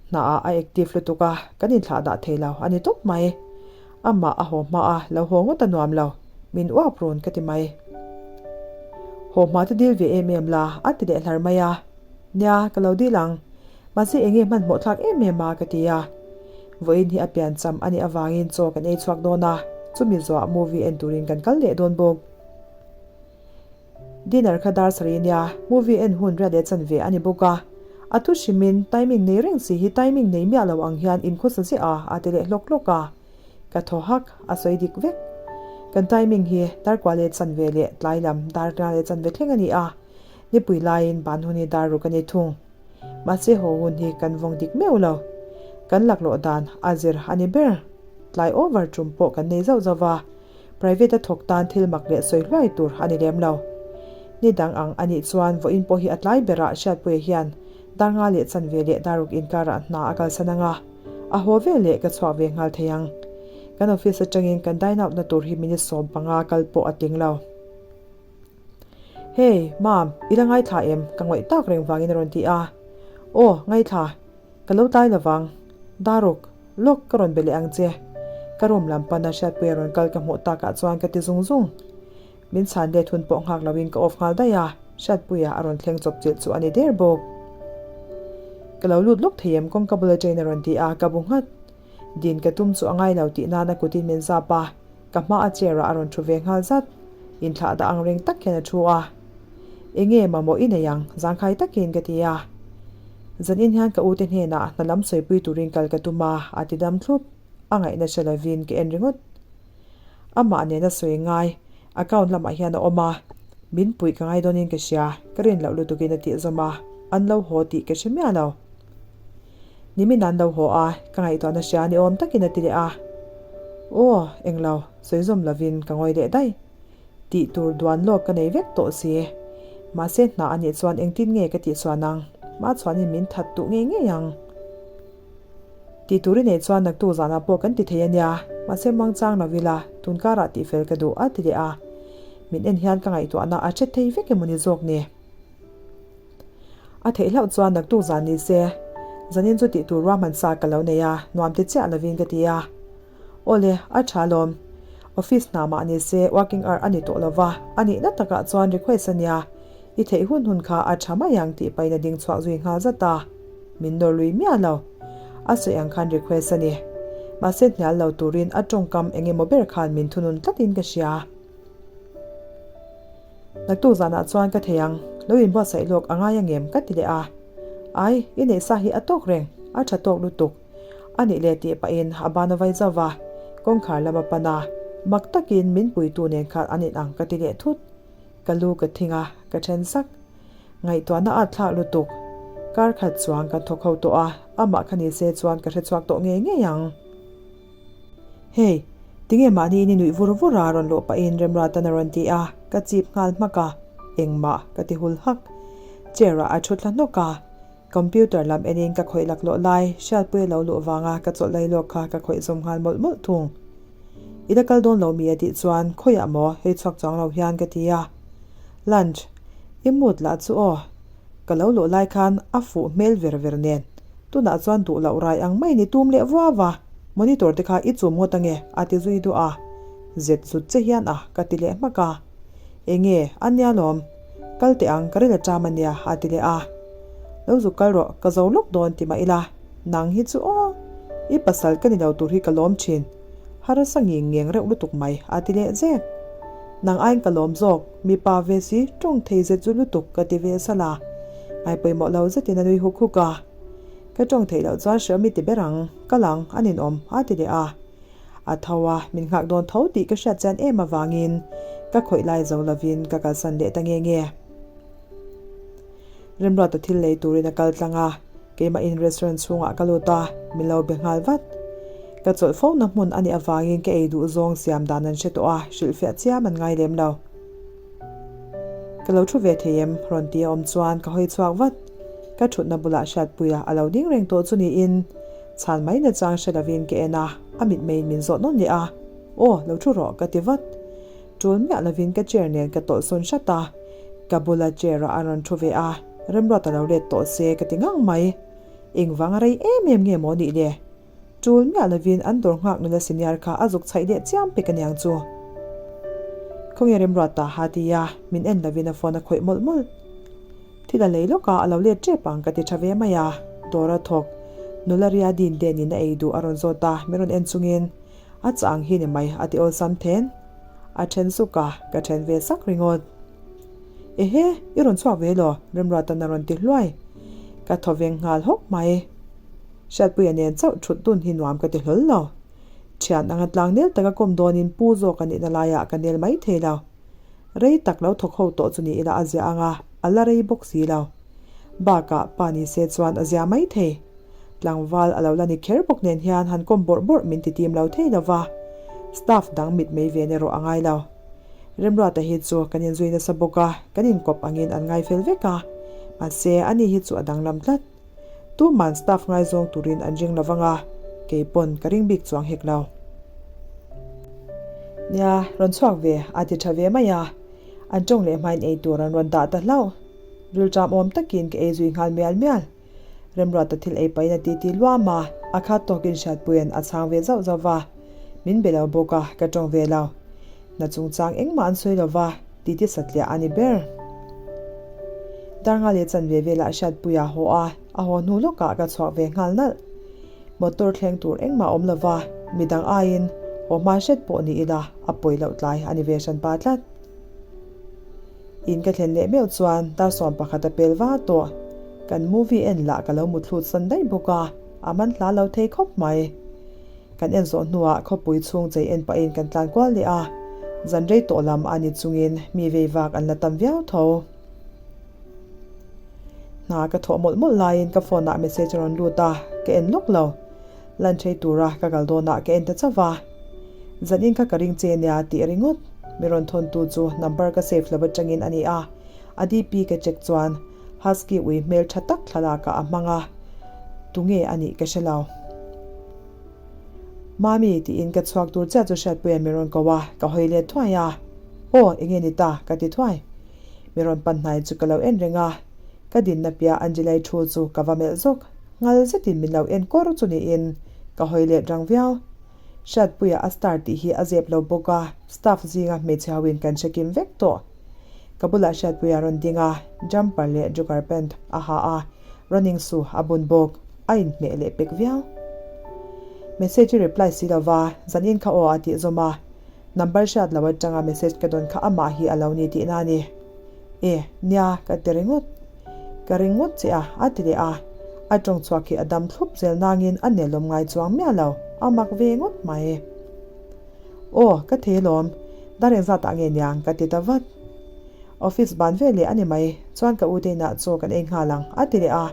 Hna ah a active lutuk a, kan inthlah dah thei lo a ni tawp mai. Amah a haw hma a, lo haw ngawt a nuam lo, min uap run ka ti mai. Haw hma te dil ve em em la, a ti leh hlar mai a. Nia, ka lo dil ang. Mahse enge hmanhmawh thlak em em a ka ti a. Vawiin hi a pian cham a nih avangin chaw kan ei chhuak dawn a, chumi zawhah movie en turin kan kal leh dawn bawk. Dinner kha dar sarih nia, movie en hun riat leh chanve a ni bawk a. A thu hrimin timing nei reng si hi timing nei miah lo ang hian inkhawsa ziah a, a ti leh hlawk hlawk a. Ka thaw hak, a sawi dik vek. Kan timing hi dar kua leh chanve leh tlai lam dar nga leh chanve thleng a ni a, nipui laiin ban hun hi dar ruk a ni thung. Mahse haw hun hi kan vawng dik meuh lo. Kan laklawh dan a zir a ni ber. Tlai over tum pawh kan nei zauh zauh va. Private a thawk tan thil mak leh sawi hluai tur a ni lem lo. Ni dang ang a nih chuan vawiin pawh hi a tlai berah Hriatpuia hian dar nga leh chanve leh dar ruk inkarah hna a kalsan ang a, a haw vel leh ka chhuak ve nghal thei ang. Kan office atangin kan dine out na tur hi minute 15 kal pawh a tling lo. Hey, Mam, i la ngaithla em? Ka ngawih tak reng vangin a rawn ti a. Aw, ngaithla. Ka lo tlai lovang. Daruk, lawk ka rawn be leh ang che. Ka room lam pana Hriatpuia rawn kal ka hmuh takah chuan ka ti zung zung. Min chhan let hun pawh nghak loin ka off nghal daih a, Hriatpuia a rawn thleng chawp chilh chu a ni der bawk. Ka lo lut lawk thei em kawngka bula train a rawn ti a, ka bu nghat. Din ka tum chu a ngai lo tih nan a kutin min zap a, ka hma a chair ah a rawn thu ve nghal zat. Inthlah dah ang reng tak hian a thu a. Enge mamawh i nei ang? Zangkhai takin ka ti a. Zanin hian ka ute hnenah hna lam sawipui turin kal ka tum a, a ti dam thlup. A ngaihna hre lovin ka en ringawt. Amah nena sawi ngai, account lamah hian a awm a, min puih ka ngai dawnin ka hria, ka rin loh lutukin a tih zawm a, an lo haw tih ka hre miah lo. Nimin an lo haw a, ka ngaihtuahna hria ni awm takin a ti leh a. Aw, englo, sawi zawm lovin ka ngawi leh daih. Tih tur duan lawk ka nei vek tawh si. Mahse hna a nih chuan engtin nge ka tih chuan ang? Mahchuanin min that duh ngei ngei ang. Tih tur i neih chuan naktuk zanah pawh kan ti thei a nia, mahse muangchang lo ila, tun karah tihfel ka duh a ti leh a. Min en hian ka ngaihtuahna a hre thei vek emaw ni zawk ni. A theih hlauh chuan naktuk zan ni se, zanin chu tih tur ruahman sa ka lo nei a, nuam ti chiah lovin ka ti a. Awle, a tha lawm. Office hna mah ni se working hour a ni tawh lova, a nihna takah chuan request a nia. I theih hun hun kha a tha mai ang tih pahin a ding chhuak zui nghal zat a. Min nawr lui miah lo. A sawi ang khan request a ni. Mahse hnial lo turin a tawngkam eng emaw ber khan min thunun tlatin ka hria. Naktuk zanah chuan ka thei ang, lo inbuatsaih lawk a ngai angem ka ti leh a. Ai, i neih sa hi a tawk reng, a tha tawk lutuk. A nih leh tih pahin a ban a vai zauh va, kawngkhar lam a pan a, mak takin min puitu nen khan an inang ka ti leh thut. Ka lu ka thing a, ka then sak. Ngaihtuahna a thlak lutuk. Kar khat chuan kan thawk ho tawh a, amah kha ni se chuan ka hrechhuak tawh ngei ngei ang. Hey, tinge mahni in i nuih vur vur a rawn luh pahin Remruatan a rawn ti a, ka chip nghal hmak a, engmah ka ti hul hak. Chair ah a thu thla hnawk a, computer lam enin ka khawih laklawh lai, Hriatpuia lo luh vanga ka chawlh lai lawk kha ka khawih zawm nghal mawlh mawlh thung. I la kal dawn lo mi a tih chuan khawiah maw hei chhuak chuang lo hian ka ti a. Lunch, i mood lah chu aw. Ka lo luh lai khan a fuh hmel ver ver nen. Tunah chuan duh loh rai ang mai ni tum leh vuau a, monitor te kha i chum ngawt ange a ti zui duah a. Zet zut che hian a ka ti leh hmak a. Enge, a nia lawm. Kal teh ang ka ril a ṭam a nia a ti leh a. Lo zuk kal rawh, ka zo lawk dawn ti mah ila. Nang hi chu aw, i pasal ka ni lo tur hi ka lawm thin. Harasa nging ngeng reuh lutuk mai, a ti leh zek. Nang aiin ka lawm zawk, mipa ve si, tawng thei zet zu lutuk ka ti ve salh a. Ngaipawimawh lo zetin a nui huk huk a. Ka tawng theih loh chuan hreawm i ti ber ang, ka lang, a ninawm, a ti leh a. A tho a, min nghak dawn tho tih ka hriat chian em avangin ka khawih lai zo lovin ka kalsan leh ta nge nge. Remruata thil lei turin a kal tlang a, keimahin restaurant chhungah ka lut a, min lo be nghal vat. Ka chawlh fo na hmun a nih avangin ka ei duh zawng siam dan an hre tawh a, hrilhfiah chiam an ngai lem lo. Ka lo thu ve thei em? rawn ti a awm chuan ka hawi chhuak vat. Ka thutna bulah Hriatpuia a lo ding reng tawh chu niin chhan mai nachang hre lovin ka en a, a mitmeiin min zawh nawn leh a, Aw, lo thu rawh ka ti vat. Tul miah lovin ka chair nen ka tawlh sawn hrat a, ka bula chair ah a rawn thu ve a, Remruat a lo let tawh se ka ti ngang mai. Engvang a rei em em nge maw nih le? Tul miah lovin an dawr nghak nula senior kha a zuk chhaih leh chiam pek aniang chu. Khawnge Remruat a ti a, min en lovin a phone a khawih mawlh mawlh. Thil a lei lawk a, a lo let tep ang ka ti tha ve mai a, dawr a thawk. Nula ria din den in a ei duh a rawn zawt a, min rawn en chungin a chah ang hi ni mai a ti awlsam then. A then suk a, ka then ve sak ringawt. Ehe, i rawn chhuak ve law? Remruatan a rawn ti hluai. Ka thaw veng nghal hawk mai. Hriatpuia nen chauh thut dun hi nuam ka ti hlawl lo. Thian anga tlang nel taka kawm dawnin pu zawk a nihna laiah ka nel mai thei lo. Rei tak lo thawk ho tawh chu ni ila a zia anga, a la rei bawk si lo. Bakah pa ni se chuan a zia mai thei. Tlangval a lo la ni kher bawk nen hian han kawm bawrh bawrh min ti tim lo thei lo va, staff dang mit mei ven erawh a ngai lo. Remruata hi chu kan inzui nasa bawk a, kan inkawp angin an ngai fel vek a, mahse ani hi chu a danglam tlat. Tuman staff ngaizawng turin an ring lo vang a, kei pawn ka ring bik chuang hek lo. Nia, rawn chhuak ve, a ti tha ve mai a. An tawng leh hmain ei tur an rawn dah ta hlauh. Rilṭam awm takin ka ei zui nghal mial mial. Remruata thil ei pahin a titi luam a, a khat tawkin Hriatpuia'n a chhang ve zauh zauh va. Min be lo bawk a, ka tawng ve lo. Hna chungchang engmah an sawi lova, titi satliah a ni ber. Darnga leh chanve velah Hriatpuia haw a, a haw hnu lawkah ka chhuak ve nghal nalh. Motor thleng tur engmah a awm lova, midang aiin haw hma hret pawh ni ila a pawi loh tlai a ni ve hran pa tlat. In ka thlen leh meuh chuan dar 11 a pel va tawh. Kan movie en lah ka lo muthlut san daih bawk a, a man hla lo thei khawp mai. Kan en zawh hnuah khawpui chhung chei en pahin kan tlan kual leh a, zan rei tawh lam a ni chungin mi vei vak an la tam viau tho. Hna ka thawh mawlh mawlh laiin ka phone ah message a rawn lut a, ka en lawk lo. Lunch ei tura ka kal dawnah ka en ta chauh va. Zanin kha ka ring che nia tih ringawt. Mi rawn thawntu chu number ka save lo atangin a ni a, a DP ka check chuan Husky ui hmel tha tak thlalakah a hmang a, tunge a nih ka hre lo. Mami tiin ka chhuak tur chiah chu Hriatpuia mi rawn ko a, ka hawi let thuai a. Aw, enge ni ta? ka ti thuai. Mi rawn pan hnai chu ka lo en reng a, ka dinna piah Angelai thu chu ka va melh zawk. Nghal zetin min lo en kawr chu niin ka hawi let rang viau. Hriatpuia a star tih hi a zep lo bawk a, staff zinga hmeichhe hoin kan hre kim vek tawh. Ka bulah Hriatpuia rawn ding a, jumper leh jogger pant a ha a, running shoe a bun bawk, a inhmeh leh pek viau. Message i reply si lova, zanin kha aw a tih zawm a, Number hriat lo atanga message ka dawn kha amah hi a lo ni tihna a ni. E, nia, ka ti ringawt. Ka ring ngawt che a, a ti leh a. A tawng chhuak hi a dam thlup zel nangin a nelawm ngai chuang miah lo, a mak ve ngawt mai. Aw, ka thei alawm, dar engzat ah nge niang ka ti ta vat. Office ban ve leh a ni mai, chuan ka u te inah chaw kan ei nghal ang, a ti leh a.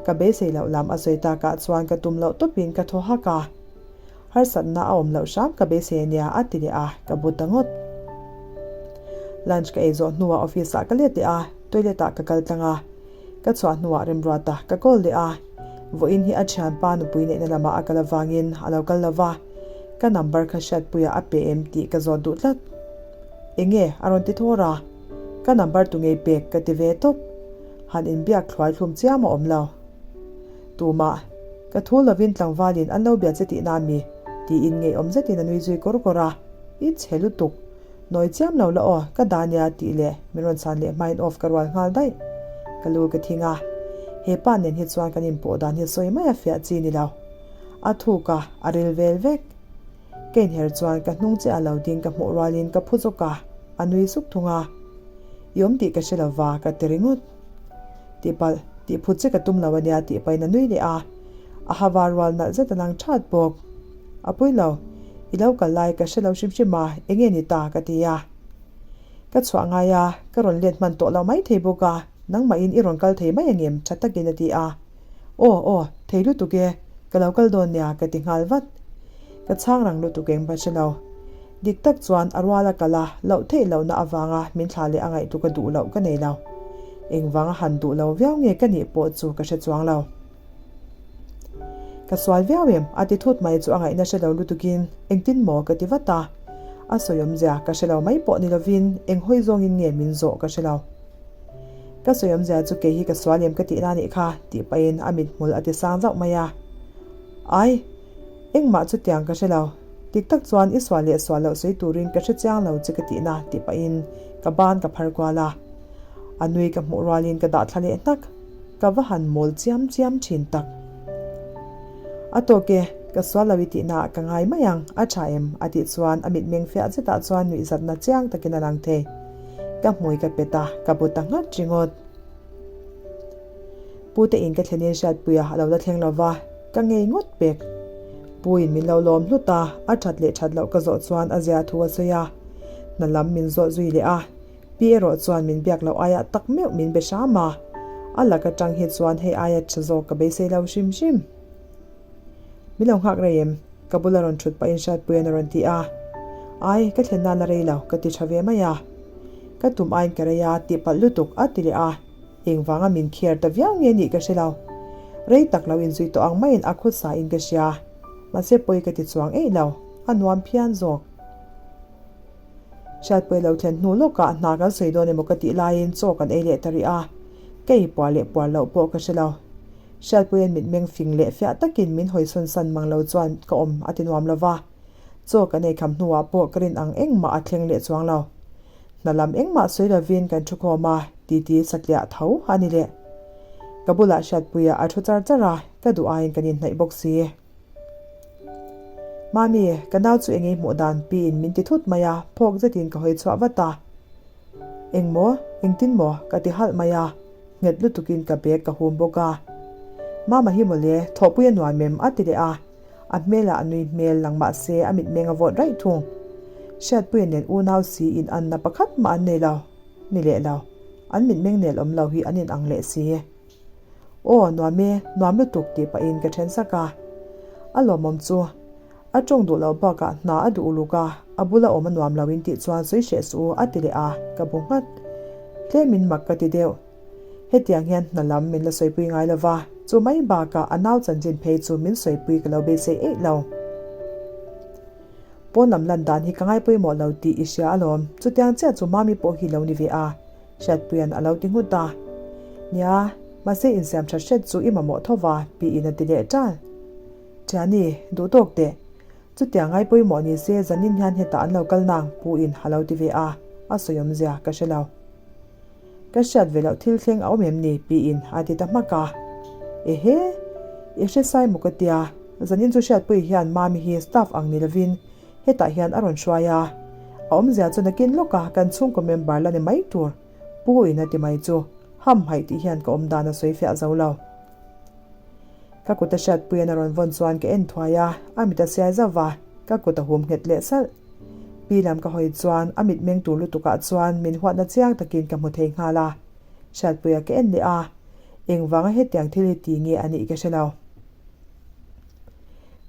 Ka beisei loh lam a sawi takah chuan ka tum loh tawpin ka thaw hak a. Harsatna a awm loh hram ka beisei ania a ti leh a, ka bu ta ngawt. Lunch ka ei zawh hnuah office ah ka let leh a, toilet ah ka kal tlang a. Ka chhuah hnuah Remruata ka call leh a. Vawiin hi a thianpa nupui neihna lamah a kal avangin a lo kal lo va, ka number kha hriatpuiah a pe em tih ka zawt duh tlat. Enge a rawn ti thawr a, ka number tu ngei pek ka ti ve tawp. Han inbiak thluai thlum chiam a awm lo. Tumah, ka thu lovin tlangvalin an lo bia che tihna mi? tiin ngeiawm zetin a nui zui kawr kawr a. I chhe lutuk. Nawi chiam lo la aw, ka dah nia tih leh min rawn chhan leh hmain off ka rual nghal daih. Ka lu ka thing a. He pa nen hi chuan kan inpawh dan hi sawi mai a fiah chi ni lo. A thuk a, a ril vel vek. Ka inher chuan ka hnung che a lo ding ka hmuh rualin ka phu zawk a, a nui suk thung a. I awm tih ka hre lo va, ka ti ringawt. Tihpalh, tih phut che ka tum lo ania tih pahin a nui leh a. A ha var rual nalh zet a lang that bawk. A pui lo, i lo kal lai ka hre lo hrim hrim a, enge ni ta ka ti a. Ka chhuah ngai a, ka rawn let hman tawh lo mai thei bawk a, nangmahin i rawn kal thei mai angem tha takin a ti a. Aw, aw, thei lutuk e, ka lo kal dawn nia ka ti nghal vat. Ka chhang rang lutuk eng va hre lo. Dik tak chuan a rual a kal a, loh theih lohna avanga min thla leh a ngaihtu ka duh loh ka nei lo. Engvanga han duh lo viau nge ka nih pawh chu ka hre chuang lo. Ka sual viau em? A ti thut mai chu a ngaihna hre lo lutukin engtin maw ka ti vat a. A sawi awmzia ka hre lo mai pawh ni lovin eng hawi zawngin nge min zawh ka hre lo. Ka sawi awmzia chu kei hi ka sual em ka tihna nih kha tih pahin a mithmul a ti sang zauh mai a. Ai! Engmah chutiang ka hre lo. Dik tak chuan i sual leh sual loh sawi turin ka hre chiang lo che ka tihna tih pahin ka ban ka phar kual a. A nui ka hmuh rualin ka dah thla leh hnak. Ka va han mawl chiam chiam thin tak. A tawk e, ka sual lo i tihna ah ka ngai mai ang, a tha em? a tih chuan a mitmeng fiah zetah chuan nuihzatna chiang takin a lang thei. Ka hmui ka pet a, ka bu ta nghat ringawt. Pu te in ka thlenin Hriatpuia a lo la thleng lo va, ka ngei ngawt pek. Pu in min lo lawm hlut a, a that leh that loh ka zawh chuan a zia thu a sawi a. Hna lam min zawh zui leh a, pi erawh chuan min biak loh aia tak meuh min be hram a. A lak atang hi chuan hei aia tha zawk ka beisei lo hrim hrim. Min lo nghak rei em? Ka bula rawn thut pahin Hriatpuia'n a rawn ti a. Ai, ka thlen nan a rei lo, ka ti tha ve mai a. Ka tum aiin ka rei a, tihpalh lutuk a ti leh a. Engvanga min khiar ta viau nge nih ka hre lo. Rei tak lo inzui tawh ang maiin a khut sain ka hria. Mahse pawi ka ti chuang eih lo, a nuam phian zawk. Hriatpuia lo thlen hnu lawkah hna kan sawi dawn emaw ka tih laiin chaw kan ei leh ta rih a, ka ei puar leh puar loh pawh ka hre lo. Hriatpuia'n mitmeng fing leh fiah takin min hawisawn san mang lo chuan ka awm a ti nuam lo va. Chaw kan ei kham hnuah pawh ka rin ang engmah a thleng leh chuang lo. Hna lam engmah sawi lovin kan thu khawm a, titi satliah tho a ni leh. Ka bulah Hriatpuia a thu char char a, ka duh aiin kan inhnaih bawk si. Mami, ka nau chu eng ei hmuh dan piin min ti thut mai a, phawk zetin ka hawi chhuah vat a. Eng maw? Engtin maw? Ka ti halh mai a, nghet lutukin ka bag ka hum bawk a. Mama hi mawle, thawhpui a nuam em? a ti leh a, a hmelah a nui hmel lang mah se a mitmeng a vawt raih thung. Hriatpuia nen unau si in anna pakhat mah an nei lo, ni leh lo. An mitmeng nel awm lo hi an inang leh si. Aw, nuam e, nuam lutuk tih pahin ka then sak a. A lawmawm chu a tawng duh loh bakah hna a duh uluk a, a bula awm a nuam lo in tih chuan sawi hreh suh u a ti leh a, ka bu nghat. Tlemin mak ka ti deuh. Hetiang hian hna lam min la sawipui ngai lo va, chu mai bakah a nau chanchin phei chu min sawipui ka lo beisei eih lo. Pawn lam lan dan hi ka ngai pawimawh lo tih i hria alawm, chutiang chiah chu Mami pawh hi lo ni ve a, Hriatpuia'n a lo ti nghut a. Nia, mahse insiam that hret chu i mamawh tho va, piin a ti leh ṭal. Ṭhiani, duh tawk teh. Chutiang ngai pawimawh ni se zanin hian hetah an lo kal nang, Puin a lo ti ve a, a sawi awmzia ka hre lo. Ka hriat ve loh thil thleng a awm em ni? Piin a ti ta hmak a. Ehe! I hre sai maw ka tia, zanin chu Hriatpui hian Mami hi staff ang ni lovin hetah hian a rawn hruai a. A awmzia chu nakin lawka kan chhungkaw member la ni mai tur Puin a ti mai chu hamhaih tih hian ka awm dan a sawi fiah zo lo. Ka kut a Hriatpuian a rawn vawn chuan ka en thuai a, a mit a siai zauh va, ka kut a hum nghet leh salh. Pi lam ka hawi chuan a mit meng tur lutukah chuan min huatna chiang takin ka hmu thei nghal a. Hriatpuia ka en leh a, engvanga hetiang thil hi ti nge a nih ka hre lo.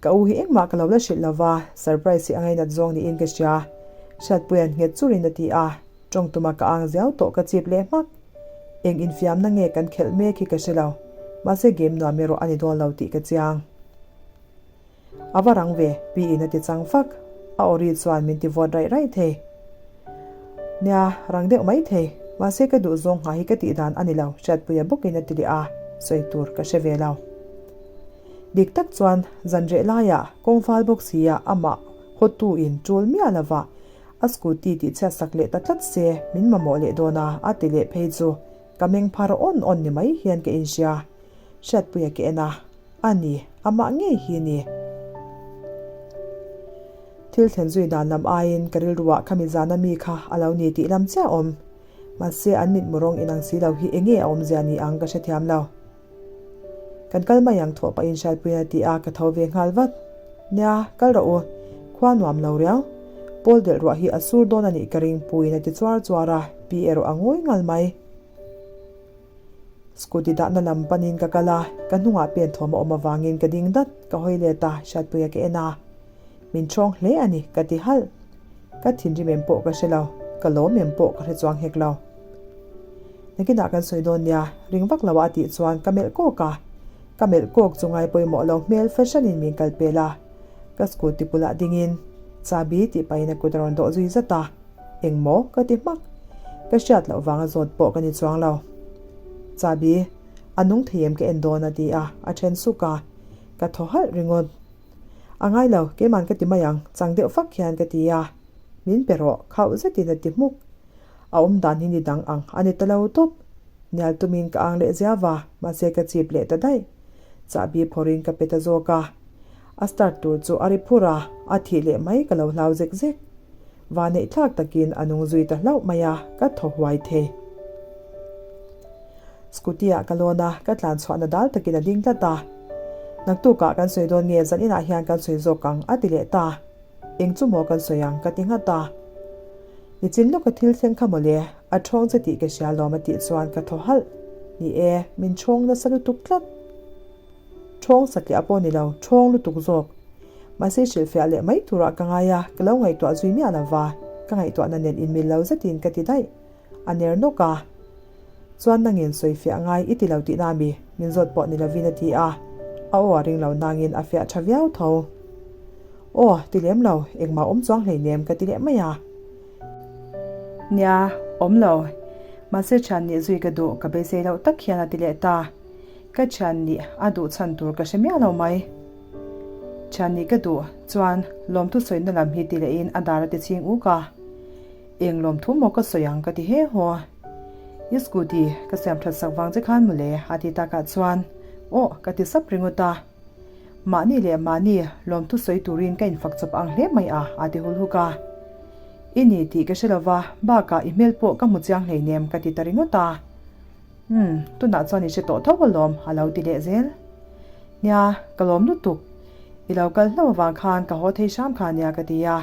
Ka u hi engmah ka lo la hrilh lo va, surprise hi a ngainat zawng niin ka hria. Hriatpuia'n nghet churin a ti a, tawng tuma ka ang ziau tawh ka chip leh hmak. Eng infiamna nge kan khelh mek hi ka hre lo, mahse game nuam erawh a ni dawn lo tih ka chiang. A va rang ve, piin a ti chang fak. A awri chuan min ti vawt raih raih thei. Nia, rang deuh mai thei. Mahse ka duh zawng nghah hi ka tih dan a ni lo, Hriatpuia bawkin a ti leh a, sawi tur ka hre ve lo. Dik tak chuan zan reh laiah kawngfal bawk sia amah hawtu in tul miah lovah a scooty tih chhiat sak leh ta tlat se min mamawh leh dawn a, a ti leh phei chu ka meng phar awn awn ni mai hian ka inhria. Hriatpuia ka en a, a ni, amah ngei hi ni. Thil thlen zui dan lam aiin ka rilruah khami zana mi kha a lo ni tih lam chiah awm. Mahse an mitmu rawng inang si lo hi enge a awmzia ni ang ka hrethiam lo. Kan kal mai ang thawh pahin Hriatpuiin a ti a, ka tho ve nghal vat. Nia, kal rawh u. Khua nuam lo riau. Pawl delh ruah hi a sur dawn a nih ka ring Puiin a ti chuar chuar a, pi erawh a ngawi ngal mai. Scooty dahna lam panin ka kal a, ka hnungah pen thawm a awm avangin ka ding dat, ka hawi let a, Hriatpuia ka en a. Min ṭhawng hle a ni, ka ti halh. Ka thinrim em pawh ka hre lo, ka lawm em pawh ka hre chuang hek lo. Nakinah kan sawi dawn nia, ring vak lo a tih chuan ka melh kawk a. Ka melh kawk chu ngai pawimawh lo hmel fahranin min kal pel a. Ka scooty bulah dingin, Chabi tih pahin a kut a rawn dawh zui zat a. Eng maw? Ka ti hmak. Ka hriat loh vanga zawt pawh ka ni chuang lo. Chabi, a nung thei em ka en dawn a ti a, a then suk a. Ka thaw halh ringawt. A ngai lo, keiman ka ti mai ang, chang deuh fak hian ka ti a. Min pe rawh, khauh zetin a ti hmuk. A awm dan hi ni dang ang a ni ta lo tawp. Nial tumin ka ang leh zia va, mahse ka chip leh ta daih. Chahbi phawrhin ka pe ta zawk a. A start tur chu a ri phur a, a thih leh mai ka lo hlau zek zek. Vaneih thlak takin a nung zui ta hlauh mai a, ka thaw huai thei. Scooty ah ka lawn a, ka tlan chhuahna dal takin a ding tlat a. Naktukah kan sawi dawn nge zan inah hian kan sawi zawk ang a ti leh ta. Eng chu maw kan sawi ang ka ti nghat a. Nichin lawka thil thleng kha mawle, a ṭhawng che tih ka hria lawm a tih chuan ka thaw halh. Ni e, min ṭhawng nasa lutuk tlat. Ṭhawng satliah pawh ni lo, ṭhawng lutuk zawk. Mahse hrilhfiah leh mai turah ka ngai a, ka lo ngaihtuah zui miah lo va, ka ngaihtuahna nen inmil lo zetin ka ti daih. A ner nawk a. Chuan nangin sawifiah ngai i ti lo tihna a mi? Min zawt pawh ni lovin a ti a. A aw a ring lo nangin a fiah tha viau tho. Aw, ti lem lo, engmah awm chuang hleinem ka ti leh mai a. Nia, awm lo. Mahse thian nih zui ka duh, ka beisei loh tak hian a ti leh ta. Ka thian nih a duh chhan tur ka hre miah lo mai. Thian nih ka duh chuan lawmthu sawina lam hi ti lehin a dar a ti ching uk a. Eng lawmthu maw ka sawi ang ka ti he haw. I scooty ka siam that sak vang che khan mawle a ti takah chuan aw ka ti sap ringawt a. Mahni leh mahni lawmthu sawi turin ka infak chawp ang hle mai a a ti hul huk a. I ni tih ka hre lova bakah i hmel pawh ka hmu chiang hleinem ka ti ta ringawt a. Umm, tunah chuan i hre tawh tho alawm a lo ti leh zel. Nia, ka lawm lutuk. I lo kal hlauh avang khan ka haw thei hram kha nia ka ti a.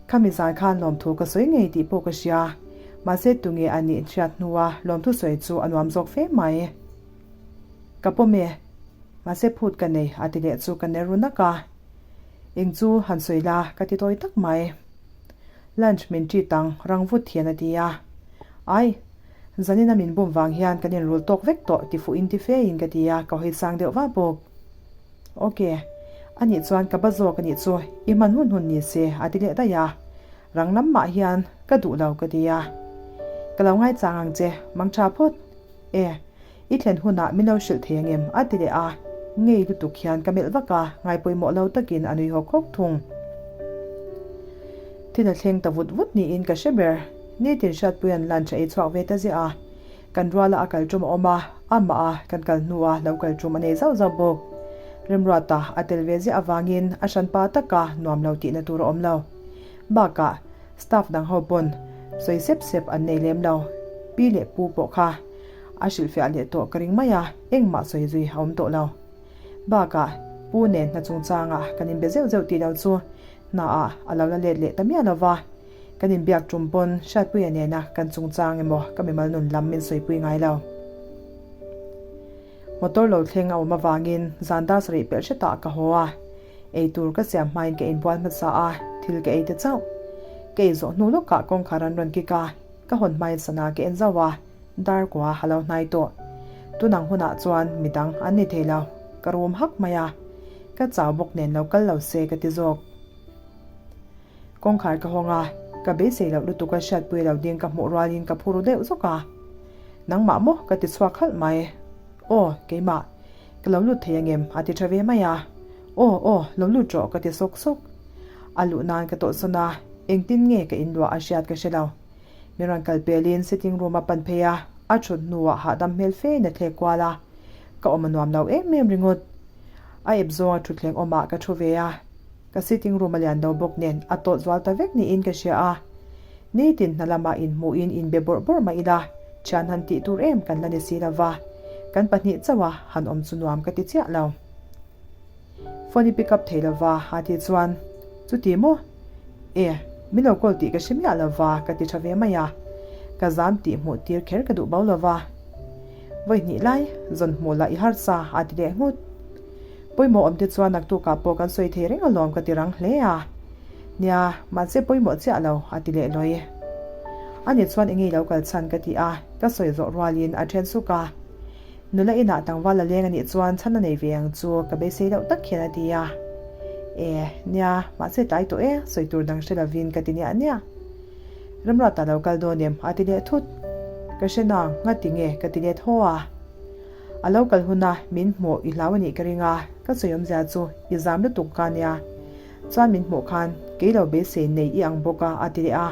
Khami zan khan lawmthu ka sawi ngei tih pawh ka hria. Mahse tunge a nih hriat hnua lawmthu sawi chu a nuam zawk fe mai. Ka pawm e. Mahse phut ka nei a ti leh chu ka ner ru nak a. Eng chu han sawi la ka ti tawi tak mai. Lunch min treat ang rang vut hian a ti a. Ai! Zanin a min bum vang hian kan inrul tawk vek tawh ti fuh in ti fe in ka ti a, ka hawi sang deuh va bawk. Ok. Anih chuan ka ba zawk anih chu i hman hun hun ni se a ti leh daih a. Rang lam mah hian ka duh lo ka ti a. Ka lo ngaichang ang che, mang tha phawt. E. I thlen hunah min lo hrilh thei angem? a ti leh a, ngei lutuk hian ka melh vak a, ngaipawimawh lo takin a nui hawk hawk thung. Thil a thleng ta vut vut niin ka hre ber. Nitin Hriatpuia'n lunch a ei chhuak ve ta ziah a, kan ruala a kal tum a awm a, amah a kan kal hnua lo kal tum a nei zauh zauh bawk. Remruata a tel ve ziah avangin a hranpa taka nuam lo tihna tur a awm lo. Bakah staff dang ho pawn sawi sep sep an nei lem lo. Pi leh pu pawh kha A hrilhfiah leh tawh ka ring mai a, engmah sawi zui a awm tawh lo. Bakah, Pu nen hna chungchangah kan inbe zeuh zeuh tih lo chu hnaah a lo la let leh ta miah lo va. Kan inbiak tum pawn Hriatpuia nena kan chungchang emaw ka mimal nun lam min sawipui ngai lo. Motor lo thleng a awm avangin zan dar sarih pelh hretah ka haw a, eitur ka siam hmain ka inbual hmasa a, thil ka ei ta chauh. Ka ei zawh hnu lawkah kawngkhar an rawn kik a, ka hawn hmain sana ka en zauh a. Dar kua a lo hnai tawh. Tunang hunah chuan midang an ni thei lo. Ka rum hak mai a. Ka chau bawk nen lo kal lo se ka ti zawk. Kawngkhar ka hawng a, ka beisei loh lutuk a hriatpui lo ding ka hmuh rualin ka phur deuh zawk a. Nangmah maw ka ti chhuak halh mai. Aw, keimah. Ka lo lut thei angem a ti tha ve mai a. Aw, aw, lo lut rawh ka ti sawk sawk. A luh nan ka tawlhsawn a, engtin nge ka inluah a hriat ka hre lo. Min rawn kal pelin sitting room a pan phei a, a thut hnuah hahdam hmel fein a thlek kual a, ka awm a nuam lo em em ringawt. A ep zawnga thutthleng awmah ka thu ve a, ka sitting room a lian lo bawk nen a tawt zual ta vek niin ka hria a. Nitin hna lamah inhmuhin inbe bawrh bawrh mah ila, thian han tih tur em kan la ni si lova, kan pahnih chauha han awm chu nuam ka ti chiah lo. Phone i pick up thei lova a tih chuan, Chuti maw? E, min lo call tih ka hre miah lova ka ti tha ve mai a. Ka zam tih hmuh tir kher ka duh bo lova. Vawi hnih lai, zawn hmuh lah i harsa a ti leh nghut. Pawimawh awm te chuan naktukah pawh kan sawi thei reng alawm ka ti rang hle a. Nia, mahse pawimawh chiah lo a ti leh lawi. Ani chuan enge i lo kal chhan ka ti a, ka sawi zawh rualin a then suk a. Nula inah tlangval a leng a nih chuan chhan a nei ve ang chu ka beisei deuh tak hian a ti a. E, nia, mahse tlai tawh e, sawi tur dang hre lovin ka ti niah niah. Ramruata lo kal dawn em? a ti leh thut. Ka hre nang, ngati nge ka ti let haw a. A lo kal huna min hmuh i hlau a nih ka ring a, ka sawi awmzia chu i zam lutuk ka nia. Chuan min hmuh khan kei lo beisei nei i ang bawk a, a ti leh a.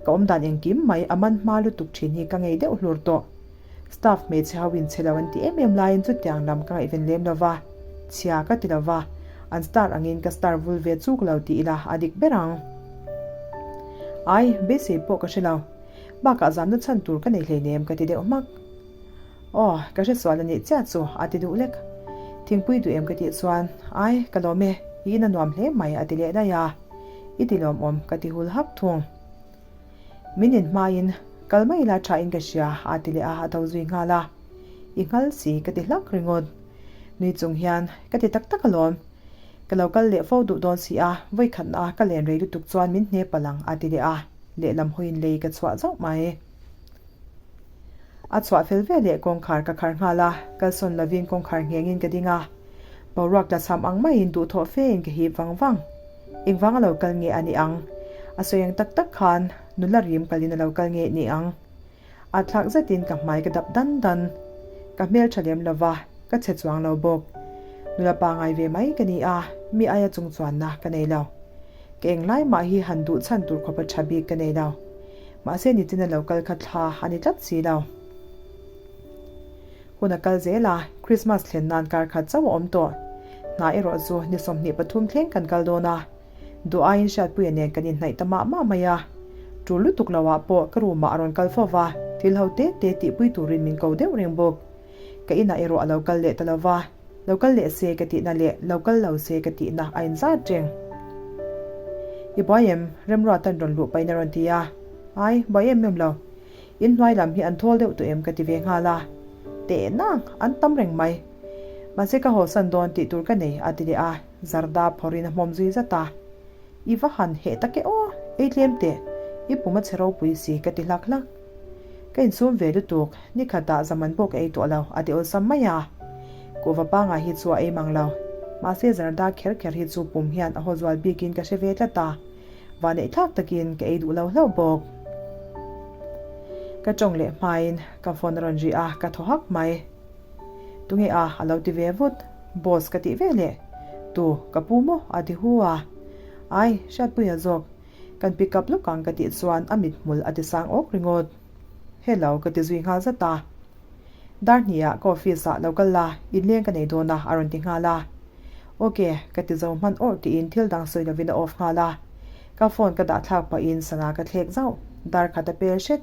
Ka awmdan engkim mai a man hma lutuk thin hi ka ngei deuh hlur tawh. Staff hmeichhe ho in chhe lo an ti em em laiin chutiang lam ka ngaihven lem lo va, chhia ka ti lo va, an star angin ka star vul ve chuk lo ti ila a dik ber ang. Ai, beisei pawh ka hre lo. Bakah zamna chhan tur ka nei hleinem ka ti deuh hmak. Aw, ka hre sual a nih chiah chu a ti duh lek. Thingpui duh em ka tih chuan, Ai, ka lawm e, i in a nuam hle mai a ti leh daih a. I ti lawmawm ka ti hul hak thung. Min in hmain, Kal mai ila tha in ka hria, a ti leh a, a tho zui nghal a. I nghal si, ka ti hlak ringawt. Nui chung hian, Ka ti tak tak alawm. Ka lo kal leh fo duh dawn si a, vawi khatna a ka len rei lutuk chuan min hne palh ang, a ti leh a, lehlam hawiin lei ka chhuah zauh mai. A chhuah fel ve leh kawngkhar ka khar nghal a, kalsawn lovin kawngkhar nghengin ka ding a. Boruak tlachham ang maiin duhthawh fein ka hip vang vang. Engvang a lo kal nge a ni ang? A sawi ang tak tak khan nula rim kalin a lo kal nge ni ang? A thlak zetin ka hmai ka dap dan dan. Ka hmel tha lem lova, ka chhe chuang lo bawk. Nula pangai ve mai ka ni a, mi aia chung chuanna ka nei lo. Ka englai mah hi han duh chhan tur khawpa tha bik ka nei lo. Mahse nichina lo kal kha thla a ni tlat si lo. Hun a kal zel a, Christmas thlen nan kar khat chauh a awm tawh. Hna erawh chu ni 23 thleng kan kal dawn a, duh aiin Hriatpuia nen kan inhnaih ta mah mah mai a. Tul lutuk lo ah pawh ka room ah a rawn kal fo va, thil ho te te tihpui turin min ko deuh reng bawk. Ka inah erawh a lo kal leh ta lo va, lo kal leh se ka tihna leh lo kal lo se ka tihna a inzat reng. I buai em? Remruatan rawn luh pahin a rawn ti a. Ai, buai em em lo. In hnuai lam hi an thawl deuh tawh em ka ti ve nghal a. Teh nang, an tam reng mai. Mahse ka hawsan dawn tih tur ka nei a ti leh a, Zarda phawrhin a hmawm zui zat a. I va han heh tak e aw, ei tlem teh, i pum a chhe ropui si ka ti hlak hlak. Ka insum ve lutuk, ni khatah zaman pawh ka ei tawh lo a ti awlsam mai a. Kuhva pangai hi chu a ei mang lo. Mahse Zarda kher kher hi chu pum hian a haw zual bikin ka hre ve tlat a. Vaneih thlak takin ka ei duh lo hlauh bawk. Ka tawng leh hmain ka phone a rawn ri a, ka thaw hak mai. Tunge a? a lo ti ve vut. Boss ka tih ve leh. Tu, ka pu maw? a ti hu a. Ai, Hriatpuia zawk. Kan pick up lawk ang ka tih chuan a mithmul a ti sang awk ringawt. Hello ka ti zui nghal zat a. Dar hnih ah ka office ah lo kal la, inleng ka nei dawn a a rawn ti nghal a. Ok, ka ti zo hman awrh tiin thil dang sawi lovin a off nghal a. Ka phone ka dah thlak pahin sana ka thlek zauh, dar khat a pel hret.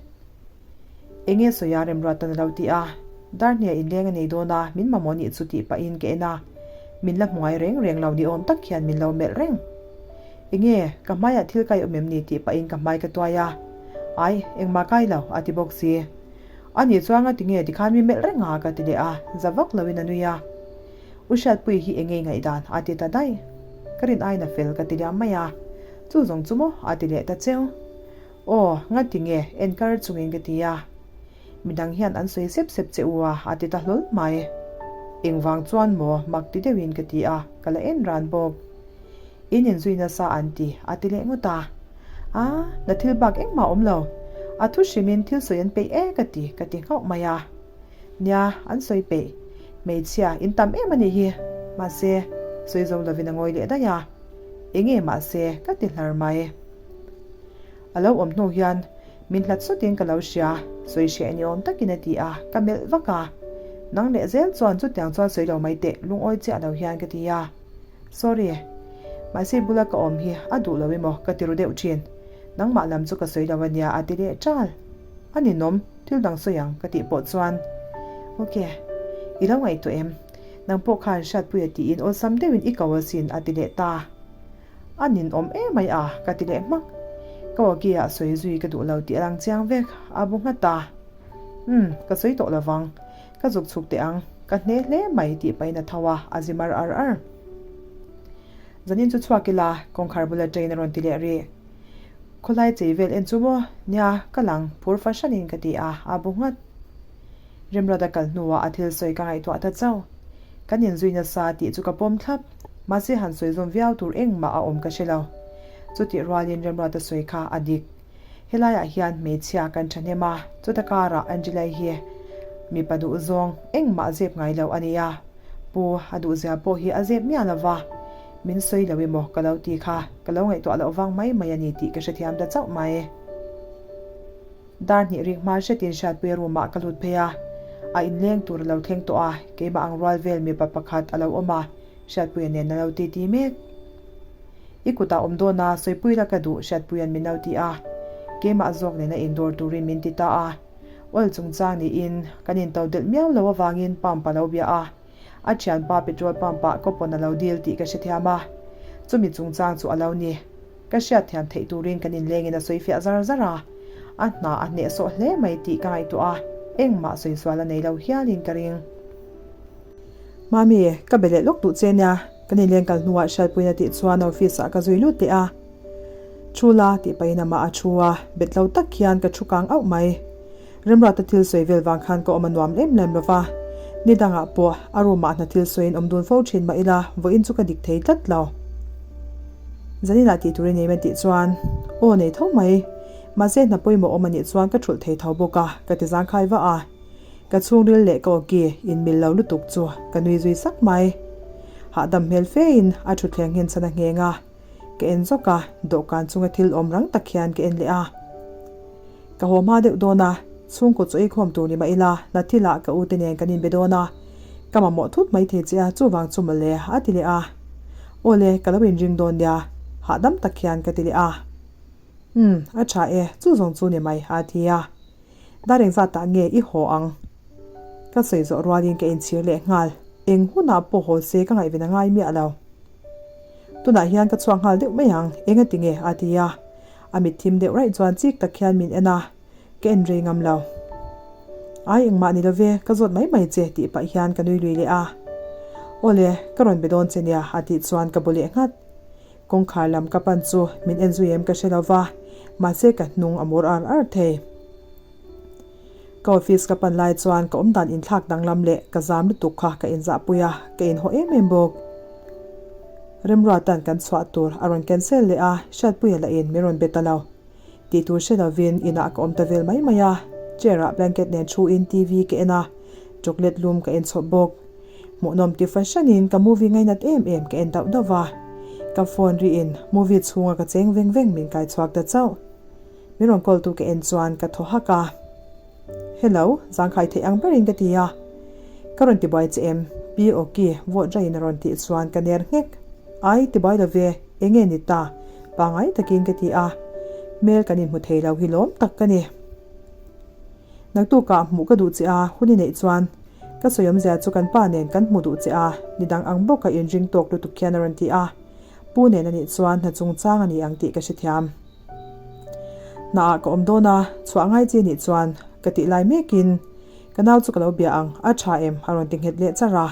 Enge sawi a remruat tan a lo ti a. Dar hnih ah inleng a nei dawn a, min mamawh nih chu tih pahin ka en a. Min la hmu ngai reng reng lo ni awm tak hian min lo melh reng. Enge, ka hmaiah thil kai awm em ni tih pahin ka hmai ka tuai a. Ai, engmah kai lo, a ti bawk si. A nih chuan nga tinge tikhan mi melh reng a ka ti leh a, za vak loin a nui a. U Hriatpuii hi enge i ngaihdan? a ti ta daih. Ka rin aiin a fel ka ti liam mai a. Chu zawng chu maw? a ti leh ta cheu. Aw, nga tinge en kar chungin ka ti a. Midang hian an sawi sep sep che u a, a ti ta hlawl mai. Engvang chuan maw? mak ti deuhin ka ti a, ka la en ran bawk. In inzui nasa an ti, a ti leh ngawt a. A, na thil bak engmah awm lo. A thu hrimin thil sawi an peih e ka ti, ka ti nghauh mai a. Nia, an sawi peih. Hmeichhia, in tam em a nih hi. Mahse, sawi zo lovin a ngawi leh daih a. Enge mahse, ka ti hlar mai. A lo awm hnu hian min hlat sawtin ka lo hria, sawi hreh ni awm takin a ti a, ka melh vak a. Nang leh zel chuan chutiang chuan sawi lo mai teh, lungawi chiah lo hian ka ti a. Sorry. Mahse bula ka awm hi a duh lo emaw ka ti ru deuh thin. Nangmah lam chu ka sawi lo ania a ti leh ṭal. A ninawm, thil dang sawi ang ka tih pawh chuan. Ok. I lo ngaihtuah em? Nang pawh khan Hriatpuia tiin awlsam deuhin i ko asin a ti leh ta. A ninawm emai a ka ti leh hmak. Ka awki ah sawi zui ka duh lo tih a lang chiang vek. A bu nghat a. Umm, ka sawi tawh lovang. Ka zuk chhuk teh ang, ka hne hle mai tih pahin a tho a, a zi mar ar ar. Zanin chu chhuak ila, kawngkhar bula train a rawn ti leh rih. Khawlai chei vel en chu maw? Nia, ka lang, phur fahranin ka ti a, a bu nghat. Remruat a kal hnuah a thil sawi ka ngaihtuah ta chauh. Kan inzui nasa tih chu ka pawm thlap, mahse han sawi zawm viau tur engmah a awm ka hre lo. Chutih rualin Remruata sawi kha a dik. Helaiah hian hmeichhia kan thahnem a, chuta karah Angela-i hi mipa duh zawng engmah zep ngai lo a ni a, pu a duhzia pawh hi a zep miah lo va, min sawi lo emaw ka lo ti kha ka lo ngaihtuah loh vang mai mai a ni tih ka hrethiam ta chauh mai. Dar hnih rik hma hretin Hriatpuia room ah ka lut phei a, a inleng tur a lo thleng tawh a, keimah ang rual vel mipa pakhat a lo awm a, Hriatpuia nen a lo titi mek. I kutah awm dawn a, sawipui la ka duh, Hriatpuia'n min lo ti a. Keimah zawk nena indawr turin min ti ta a. Oil chungchang niin kan into delh miau lo avangin pump a lo bia a. A thianpa petrol pump ah coupon a lo dil tih ka hrethiam a. Chumi chungchang chu a lo ni. Ka hriatthiam theih turin kan inlengin a sawifiah zar zar a. A hna a hnehsawh hle mai tih ka ngaihtuah a, engmah sawisual a nei lo hialin ka ring. Mami, ka be leh lawk duh che nia, kan inleng kal hnuah Hriatpuiin a tih chuan office ah ka zui lut leh a. Thu la tih pahin amah a thu a, bet lo tak hian ka thu kang auh mai. Remruata thil sawi vel vang khan ka awm a nuam lem lem lo va, ni dangah pawh a room ah hna thil sawiin awm dun fo thin mah ila vawiin chu ka dik thei tlat lo. Zaninah tih tur i nei main tih chuan aw nei tho mai, mahse hna pawimawh awm anih chuan ka thulh thei tho bawk a, ka ti zangkhai vah a. Ka chhungril leh ka awki inmil lo lutuk chu ka nui zui sak mai. Hahdam hmel fein a thutthleng nghenchhan a ngheng a, ka en zawk a, dawhkan chunga thil awm rang tak hian ka en leh a. Ka haw hma deuh dawn a, chhungkaw chaw ei khawm tur ni mah ila, hna thilah ka ute nen kan inbe dawn a, ka mamawh thut mai thei che a, chuvang chu mawle a ti leh a. Awle, ka lo inring dawn nia, hahdam tak hian ka ti leh a. Umm, a tha e, chu zawng chu ni mai a ti a. Dar engzat ah nge i haw ang? Ka sawi zawh rualin ka inchhir leh nghal. Eng hunah pawh haw se ka ngaihven a ngai miah lo. Tunah hian ka chhuak nghal deuh mai ang, eng a ti nge? a ti a. A mit thim deuh raih chuan chik tak hian min en a, ka en rei ngam lo. Ai engmah ni love, ka zawt mai mai che tih pah hian ka nui lui leh a. Awle, ka rawn be dawn che nia a tih chuan ka bu leh nghat. Kawngkhar lam ka pan chu min en zui em ka hre lo va, mahse ka hnung a mur ar ar thei. Ka office ka pan lai chuan ka awmdan inthlak danglam leh ka zam lutuk kha ka inzahpui a, ka inhaw em em bawk. Remruatan kan chhuah tur a rawn cancel leh a, Hriatpuia lahin min rawn be ta lo. Tih tur hre lovin inah ka awm ta vel mai mai a, chair ah blanket nen thu in TV ka en a, chocolate lum ka en chhawp bawk. Hmuhnawm ti fahranin ka movie ngainat em em ka en dauh dauh va, ka phone ri in movie chhunga ka cheng veng veng min kai chhuak ta chauh. Min rawn call tu ka en chuan ka thaw hak a. Hello, zangkhai theih ang berin ka ti a. Ka rawn tibuai che em? Pi Awki vawt raiin a rawn tih chuan ka ner nghek. Ai, tibuai lo ve, eng nge ni ta? Pangngai takin ka ti a. Hmel kan inhmu thei lo hi lawm tak ka ni. Naktukah hmuh ka duh che a, hun i neih chuan ka sawi awmzia chu kan pa nen kan hmu duh che a, nidang ang bawka inring tawk lutuk hian a rawn ti a. Pu nen a nih chuan hna chungchang a ni ang tih ka hrethiam. Hnaah ka awm dawn a, chhuah ngai chi nih chuan ka tih lai mekin ka nau chu ka lo bia ang, a tha em? a rawn ti nghet leh char a.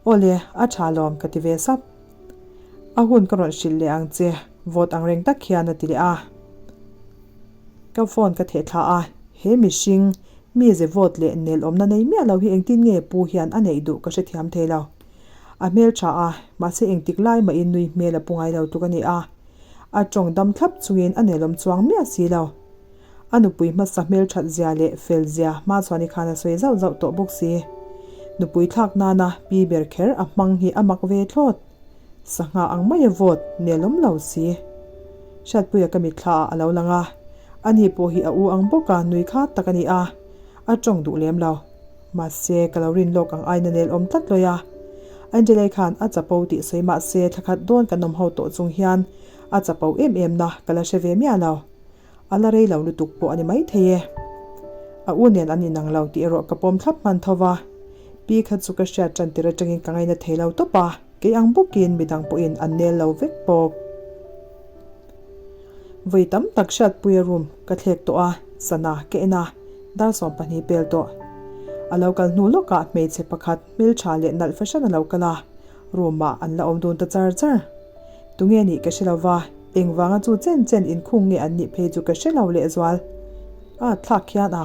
Awle, a tha lawm ka ti ve sap. A hun ka rawn hrilh leh ang che, vawt ang reng tak hian a ti leh a. Ka phone ka theh thla a, he mihring, mi ze vawt leh nel awmna nei miah lo hi engtin nge pu hian a neih duh ka hrethiam thei lo. A hmel tha a, mahse engtik lai mahin nui hmel a pu ngai lo tluk a ni a. A tawng dam thlap chungin a nelawm chuang miah si lo. A nupui hmasa hmelthat zia leh fel zia hma chuan i khan a sawi zauh zauh tawh bawk si. Nupui thlak nana pi ber kher a hmang hi a mak ve thlawt. Sangha ang mai a vawt, nelawm lo si. Hriatpuia ka mitthla ah a lo lang a, ani pawh hi a u ang bawka nui khat tak a ni a, a tawng duh lem lo. Mahse, ka lo rin lawk ang aina nel awm tlat lawi a. Angelei khan a chapo tih sawi mahse thlakhat dawn kan awm ho tawh chung hian a chapo em em na ka la hre ve miah lo. A la rei lo lutuk pawh a ni maithei e. A u nen an inang lo tih erawh ka pawm thlap hman tho va. Pi kha chu ka hriat tan tir atangin ka ngaina thei lo tawp a, kei ang bawkin midang pawhin an nel lo vek bawk. Vawi tam tak hriatpuia room ka thlek tawh a, sana ka en a, dar 12 pel tawh. A lo kal hnu lawkah hmeichhe pakhat hmeltha leh nalh fahran a lo kal a, room ah an la awm dun ta char char. Tunge nih ka hre lo va, engvanga chu chen chen inkhung nge an nih phei chu ka hre lo lehzual. A thlak khian a,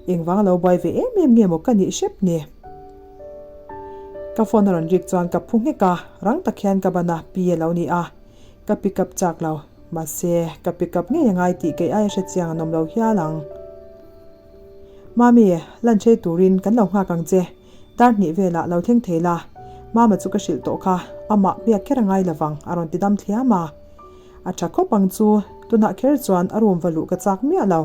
engvanga lo buai ve em em nge maw ka nih hrep ni? Ka phone a rawn rik chuan ka phu nghek a, rang tak hian ka ban a, pi a lo ni a. Ka pick up chak lo, mahse ka pick up ngei angai tih kei aia hre chiang an awm lo hial ang. Mami, lunch ei turin kan lo nghak ang che, dar hnih velah lo thleng thei la, Mama chu ka hrilh tawh kha, amah biak kher angai lovang a rawn ti dam thliam a. A tha khawp ang chu, tunah kher chuan a room va luh ka chak miah lo.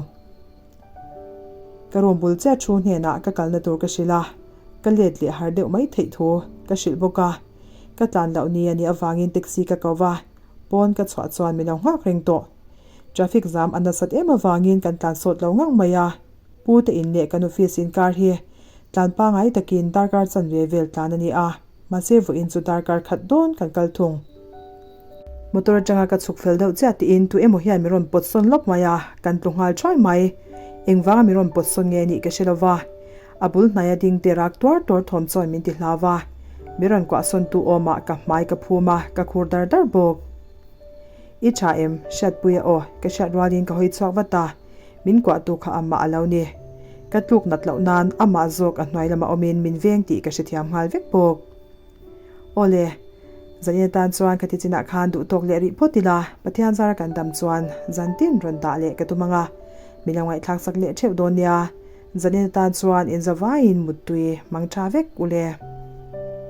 Ka room bul chiah thu hnenah ka kalna tur ka hrilh a, ka let leh har deuh mai theih thu ka hrilh bawk a. Ka tlan loh ni a nih avangin taxi ka ko va, pawn ka chhuah chuan min lo nghak reng tawh. Traffic zam a nasat em avangin kan tlan sawt lo ngang mai a, pu te in leh kan office inkar hi tlan pangai takin darkar chanve vel tlan a ni a, mahse vawiin chu darkar khat dawn kan kal thung. Motor atanga ka chhuk fel deuh chiah tiin tu emaw hian min rawn pawt sawn lawp mai a, kan tlu nghal thuai mai. Engvanga min rawn pawt sawn nge nih ka hre lo va. A bul hnaia ding te rak tuar tuar thawm chuan min ti hlau va. Min rawn kuah sawn tu awmah ka hmai ka phum a, ka khur dar dar bawk. I tha em? Hriatpuia aw, ka hriat rualin ka hawi chhuak vat a. Min kuah tu kha amah a lo ni. Ka tluk nat loh nan amah zawk a hnuai lamah awmin min veng tih ka hrethiam nghal vek bawk. Awle, zanin atan chuan ka ti chinah khan duh tawk leh rih phawt ila, Pathian zara kan dam chuan zan tin rawn dah leh ka tum ang a, min lo ngaihthlak sak leh theuh dawn nia. Zanin atan chuan inzavaiin muttui mang tha vek ule.